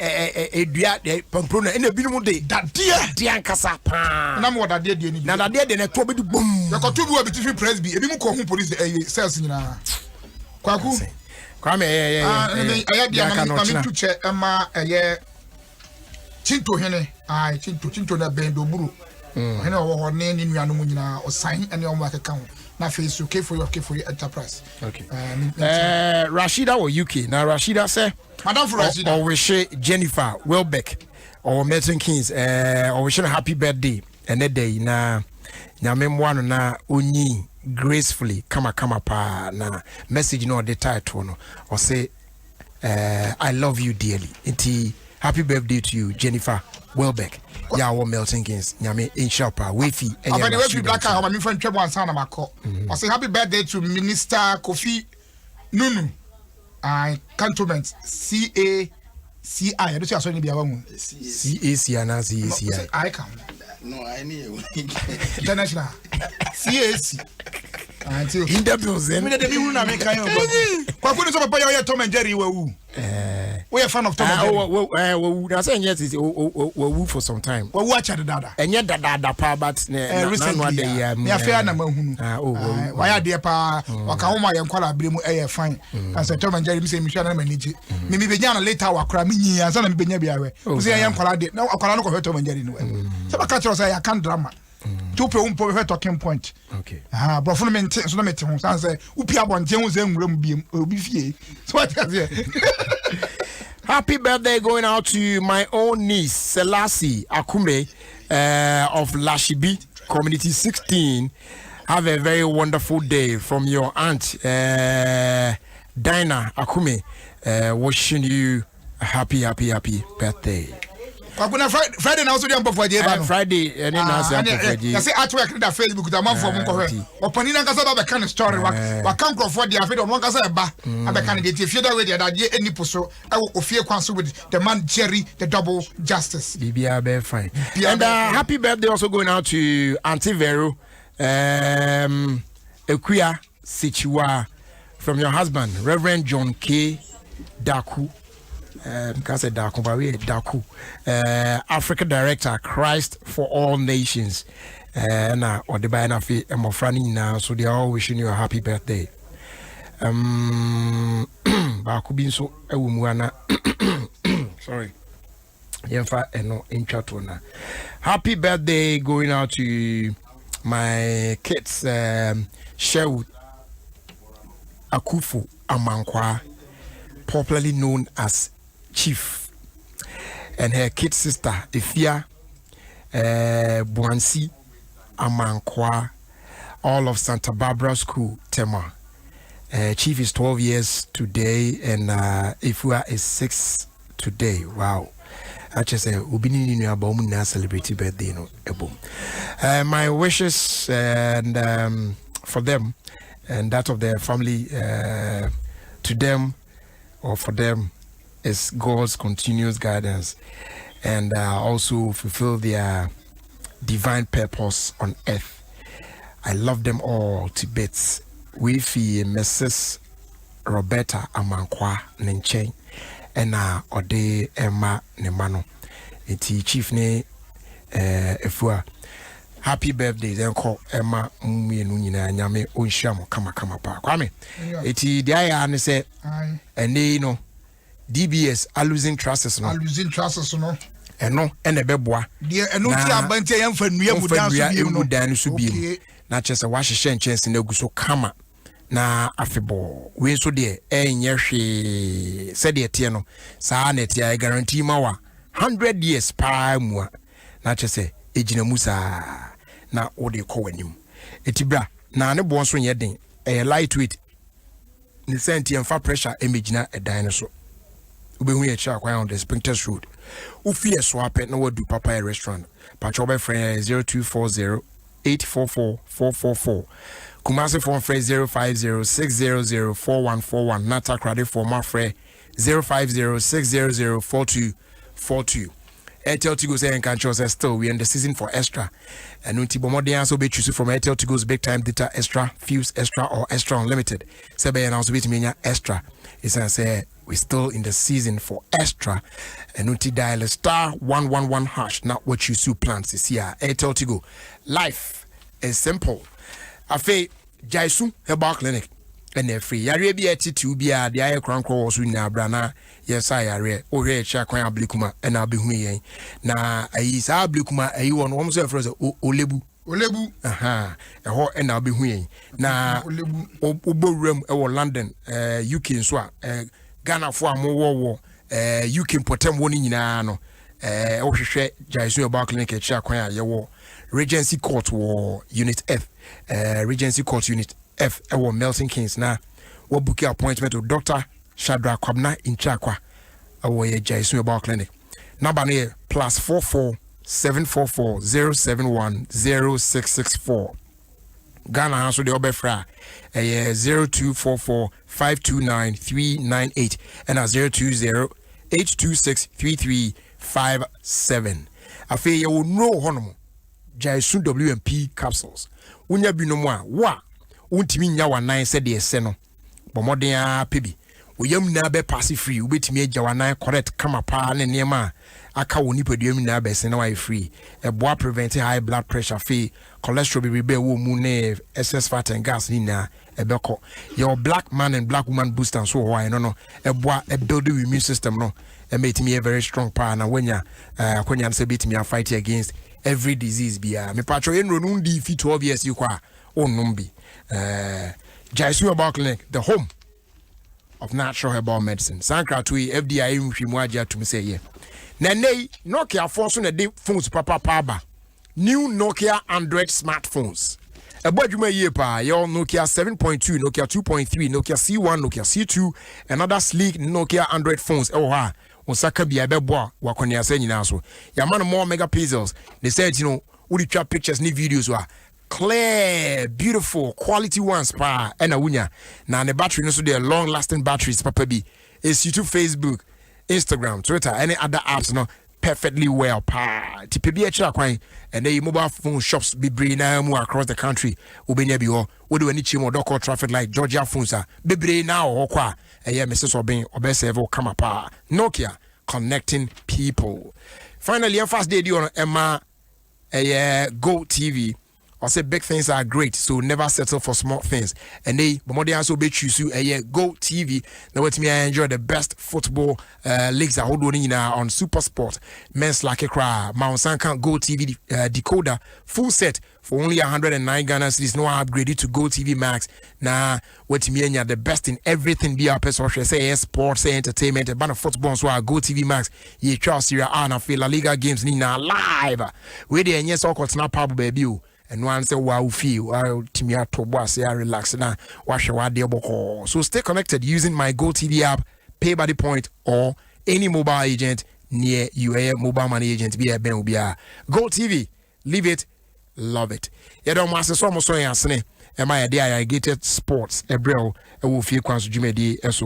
edua de pampro na ɛna ebinom de. Dadeɛ. Dadeɛ ankasa paa. Na mo wɔ dadeɛ deɛ ni bi. Na dadeɛ deɛ na ɛtoɔ bɛ di gbom. Yɛkɔto bi wɔ Abitifi Presby ebi mu kɔ ho polisi ɛyɛ cells nyinaa. Kwaku. Kwame ɛyɛ ɛyɛ ɛyɛ. Ɛyɛ deɛ na mi tu kyɛ ɛma ɛyɛ. Chinto hene, ae, Chinto, Chinto na bɛn Doburo. Mm. Ɔhene ɔwɔ hɔ ne ne nuanom nyinaa, ɔsan ne ɔmo akeka ho. Na afei so Kefori of Kefori Enterprise. Okay. Rashida wɔ UK. Na Rashida sɛ Madam for Rashida. Ɔwehye Jennifer Welbeck ɔwɔ Milton Keynes. Ɔwehye no happy birthday ɛnɛ da yi na nyame mmoa no na onyi gracefully kama kama paa na message no ɔde title no ɔse Eh, I love you dearly. Nti happy birthday to you Jennifer Welbeck. Ya wɔ Milton Keynes. Nyame nhyira pa. Wefi ɛyɛ Abani wefi black car ma mi fa ntwa mu ansa na makɔ. Ɔsɛ happy birthday to Minister Kofi Nunu. I cantonment C A C I. Ɛdo sɛ asɔre ni bi awa hu. C A C ana C A C I. I ka ho. No, I ni ewu. International. C A C. In the building. Mi de mi hunu na mi kan yɛ o. Kwaku ni sọ papa yɛ ɔyɛ Tom and Jerry wawu. Woyɛ fan of Tom and Jerry. Wawu na sɛ ɛnyɛ sisi wawu for some time. Wawu akyɛ dadaada. Ɛnyɛ dadaada paa but ne nanu ada yi a. Ne afei na ma hunu. Wayɛ adeɛ paa. Ɔka ho ma yɛn nkɔla abiri mu ɛyɛ fine. Kasɛ Tom and Jerry mi sɛ mi hwɛ na ma ni gye. Mi mi bɛ nya na later wakora mi nyi ansa na mi bɛ nya bi awɛ. Mi sɛ yɛn nkɔla deɛ na akɔla no kɔhwɛ Tom and Jerry no. Sɛ baka kyerɛ sɛ yɛ akan drama. Nti wopɛ wo mpo bɛhwɛ talking point. Okay. Borɔfo no mente nso na mete ho san sɛ wopie abɔnten ho sɛ nwura mu biem obi fie. So what aseɛ. Happy birthday going out to my own niece Selassie Akume of Lashibi Community 16. Have a very wonderful day from your aunt Dinah Akume, wishing you a happy, happy, happy birthday. Kwaku na Friday na woso deɛ mpɔfoɔ agye ba no. Friday ɛne na ase mpɔfoɔ agye. Yɛsɛ artwork ne da Facebook da amanfoɔ mo nkɔhwɛ. Ɔpanin ankasa ba bɛka ne story wa waka nkurɔfoɔ deɛ afei deɛ ɔno ankasa ɛba abɛka ne deɛ nti efie da wei deɛ dadeɛ ɛni po so ɛwɔ ofie kwan so with the man Jerry the double justice. Biribiara bɛyɛ fine. And happy birthday also going out to Auntie Vero Ekuya Sechiwa from your husband Reverend John K. Daku. Ka sɛ Daku ba wei Daku. Africa Director Christ for All Nations. Na ɔde baeɛ no afei mmɔfra no nyinaa so they are all wishing you a happy birthday. Baako bi nso ɛwɔ mu ana, sorry, yɛmfa ɛno ntwa to na happy birthday going out to my kids, Sherwood Akufo Amankwa, popularly known as Chief, and her kid sister Efia Buansi Amankwa, all of Santa Barbara School, Tema. Chief is 12 years today and Efua is 6 today. Wow. Akyɛ sɛ obi ne ne nuaba ɔmu nyinaa celebrate birthday no ɛbom. My wishes and for them and that of their family, to them or for them, is God's continuous guidance and also fulfill their divine purpose on earth. I love them all to bits. We feel Mrs. Roberta Amankwa ne nkyɛn ɛna ɔde ɛma ne ma no nti Chief ne Efua, happy birthday ɛnkɔ ɛma mmienu nyinaa. Nyame ɔnhyira mo kamakama paa. Kwame, eti deɛ ayɛ ne sɛ ɛnɛ yi no DBS aluxin trusses no. Aluxin trusses no. Ɛno ɛna ɛbɛboa. Deɛ ɛno ti aba nti yɛmfa nnua mu dan so biem no. Dan no so biem na kyerɛ sɛ wahyehyɛ nkyɛnse no agu so kama na afebɔɔ. Wei nso deɛ ɛnyɛ hwee, sɛdeɛ ɛteɛ no saa na ɛteɛ. Guarantee ma wa 100 years paa mu a na kyerɛ sɛ ɛgyina mu saa na wode kɔ w'anim. Ɛti bra na ne boɔ nso nyɛ den, ɛyɛ light weight ne sɛ nti ɛmfa pressure ɛmɛgyina ɛdan no so. Wobɛhu yɛ kyerɛ akwan on the Spintex Road. Wofi yɛ so apɛ na wadu Papaya Restaurant. Patwɛ, wobɛfrɛ yɛ 0240 844 444. Kumase foɔ frɛ 050 600 4141 na Takoradi foɔ mafrɛ 050 600 4242. Airtel Tigo sɛ yɛnka nkyerɛw sɛ still we are in the season for extra. Ɛno nti bɔ mmɔden a sɛ wobɛchoose from Airtel Tigo's Big Time Data Extra, Fuse Extra or Extra Unlimited sɛ bɛyɛ na nso bɛtumi anya extra, ɛsiane sɛ we still in the season for extra. Ɛno nti dial *111# na wachoose plan sisi a. Airtel Tigo, life is simple. Afei Jaisu Herbal Clinic ɛna afiri yareɛ bi a ɛtete biara deɛ ayɛ korankorɔ wɔ so nyinaa, bra na yɛsa yareɛ. Wohwɛ yɛkyerɛ kwan Ablekuma ɛna abɛhu yɛn na ayi saa Ablekuma ayi wɔ no, wɔn nso yɛfrɛ sɛ Olebu. Olebu. Ɛhɔ ɛna abɛhu yɛn na wobɔ wuram ɛwɔ London, UK nso a Ghanafoɔ a mowɔ wɔ UK mpɔtam wɔ no nyinaa no, wohwehwɛ Jaisu Herbal Clinic akyiri akwan a, yɛwɔ Regency Court wɔ Unit F, Regency Court Unit F ɛwɔ Milton Keynes, na wabook appointment with Dr. Shadrach Kwabena Nkyakwa ɛwɔ yɛ Jaisu Herbal Clinic. Number no yɛ +44 744 071 0664. Ghana ha nso deɛ ɔbɛfrɛ a ɛyɛ 0244 529 398 ɛna 020 826 3357. Afei yɛwɔ nnuro wɔ hɔnom, Jaisu WMP capsules. Wonya binom a wo a wontumi nya w'anan sɛdeɛ ɛsɛ no, bɔ mmɔden ara pɛ bi. Oyam nyinaa bɛpass free, wobɛtumi agya w'anan correct kama paa ne nneɛma a aka wɔ nipadua mu nyinaa bɛsen na wayɛ free. Ɛboa prevent high blood pressure. Afei cholesterol bebrebe a ɛwɔ mu ne excess fat and gas ne nyinaa ɛbɛkɔ. Yɛwɔ Black Man and Black Woman Booster nso wɔ hɔ a ɛno no ɛboa ɛbuild your immune system no, ɛma ɛtumi yɛ very strong paa na woanya akwanya no sɛ bɛtumi afight against every disease biara. Mepatwɛ, yɛnnuro no wondi fi 12 years yi kɔ a wonnom bi. Jaisu Herbal Clinic, the home of natural herbal medicine. Saa nkrato yi FDA nhwɛ mu agye atum sɛ yɛ na ɛnɛ yi Nokia foɔ nso na ɛde phones papapa aba, new Nokia Android smartphones. Ɛbɔ adwuma yie paa. Yɛwɔ Nokia 7.2, Nokia 2.3, Nokia C1, Nokia C2 and other sleek Nokia Android phones ɛwɔ hɔ a. Wo nsa ka bia, ɛbɛboa wakɔneasa nyinaa so. Yɛama no more megapixels ne sɛ nti no wode twa pictures ne videos a, clear, beautiful quality ones paa ɛna wonya. Na ne battery no so deɛ, long lasting batteries papa bi. Ɛsi to Facebook, Instagram, Twitter ɛne other apps no perfectly well paa. Nti pɛ bi akyerɛ akwan ɛnɛ yi, mobile phone shops bebree naa mu across the country, wobɛnya bi hɔ. Wode w'ani kyerɛ mu Ɔdɔkɔ traffic light, Georgia Phones a bebree naa wɔ hɔ kɔ a, ɛyɛ Mrs Ɔben ɔbɛsɛve wo kama paa. Nokia, connecting people. Finally, yɛmfa day di hɔ no ɛma ɛyɛ Go TV. Ɔsɛ big things are great, so never settle for small things. Ɛnɛ yi, bɔmmɔden aso wobɛtwi ɛyɛ Go TV na watumi enjoy the best football leagues ahodoɔ no nyinaa on Super Sport. Men's like koraa ma wo nsa nka Go TV decoder full set for only 109 Ghana cedis na upgrade it to Go TV Max na watumi anya the best in everything bi a wopɛ sɛ ɔhwɛ, sɛ ɛyɛ sport, sɛ entertainment. Ɛba no football nso a, Go TV Max, yɛtwa Serie A na afei La Liga games ne nyinaa live. Wei deɛ, ɛnyɛ sɛ ɔkɔtena pub baabi o. Ɛno ara sɛ waa fie watumi ato bɔ ase a, relax na wahwɛ w'adeɛ bɔkɔɔ. So stay connected using my Go TV app, pay by the point or any mobile agent near you. Ɛyɛ mobile money agent bi a ɛbɛn wo biara. Go TV, live it, love it. Yɛde ɔmo ase sɛ ɔmo sɔ yɛn asene ɛma yɛde irrigated sports ɛbrɛ wo ɛwɔ fie kwan so dwumadie ɛso.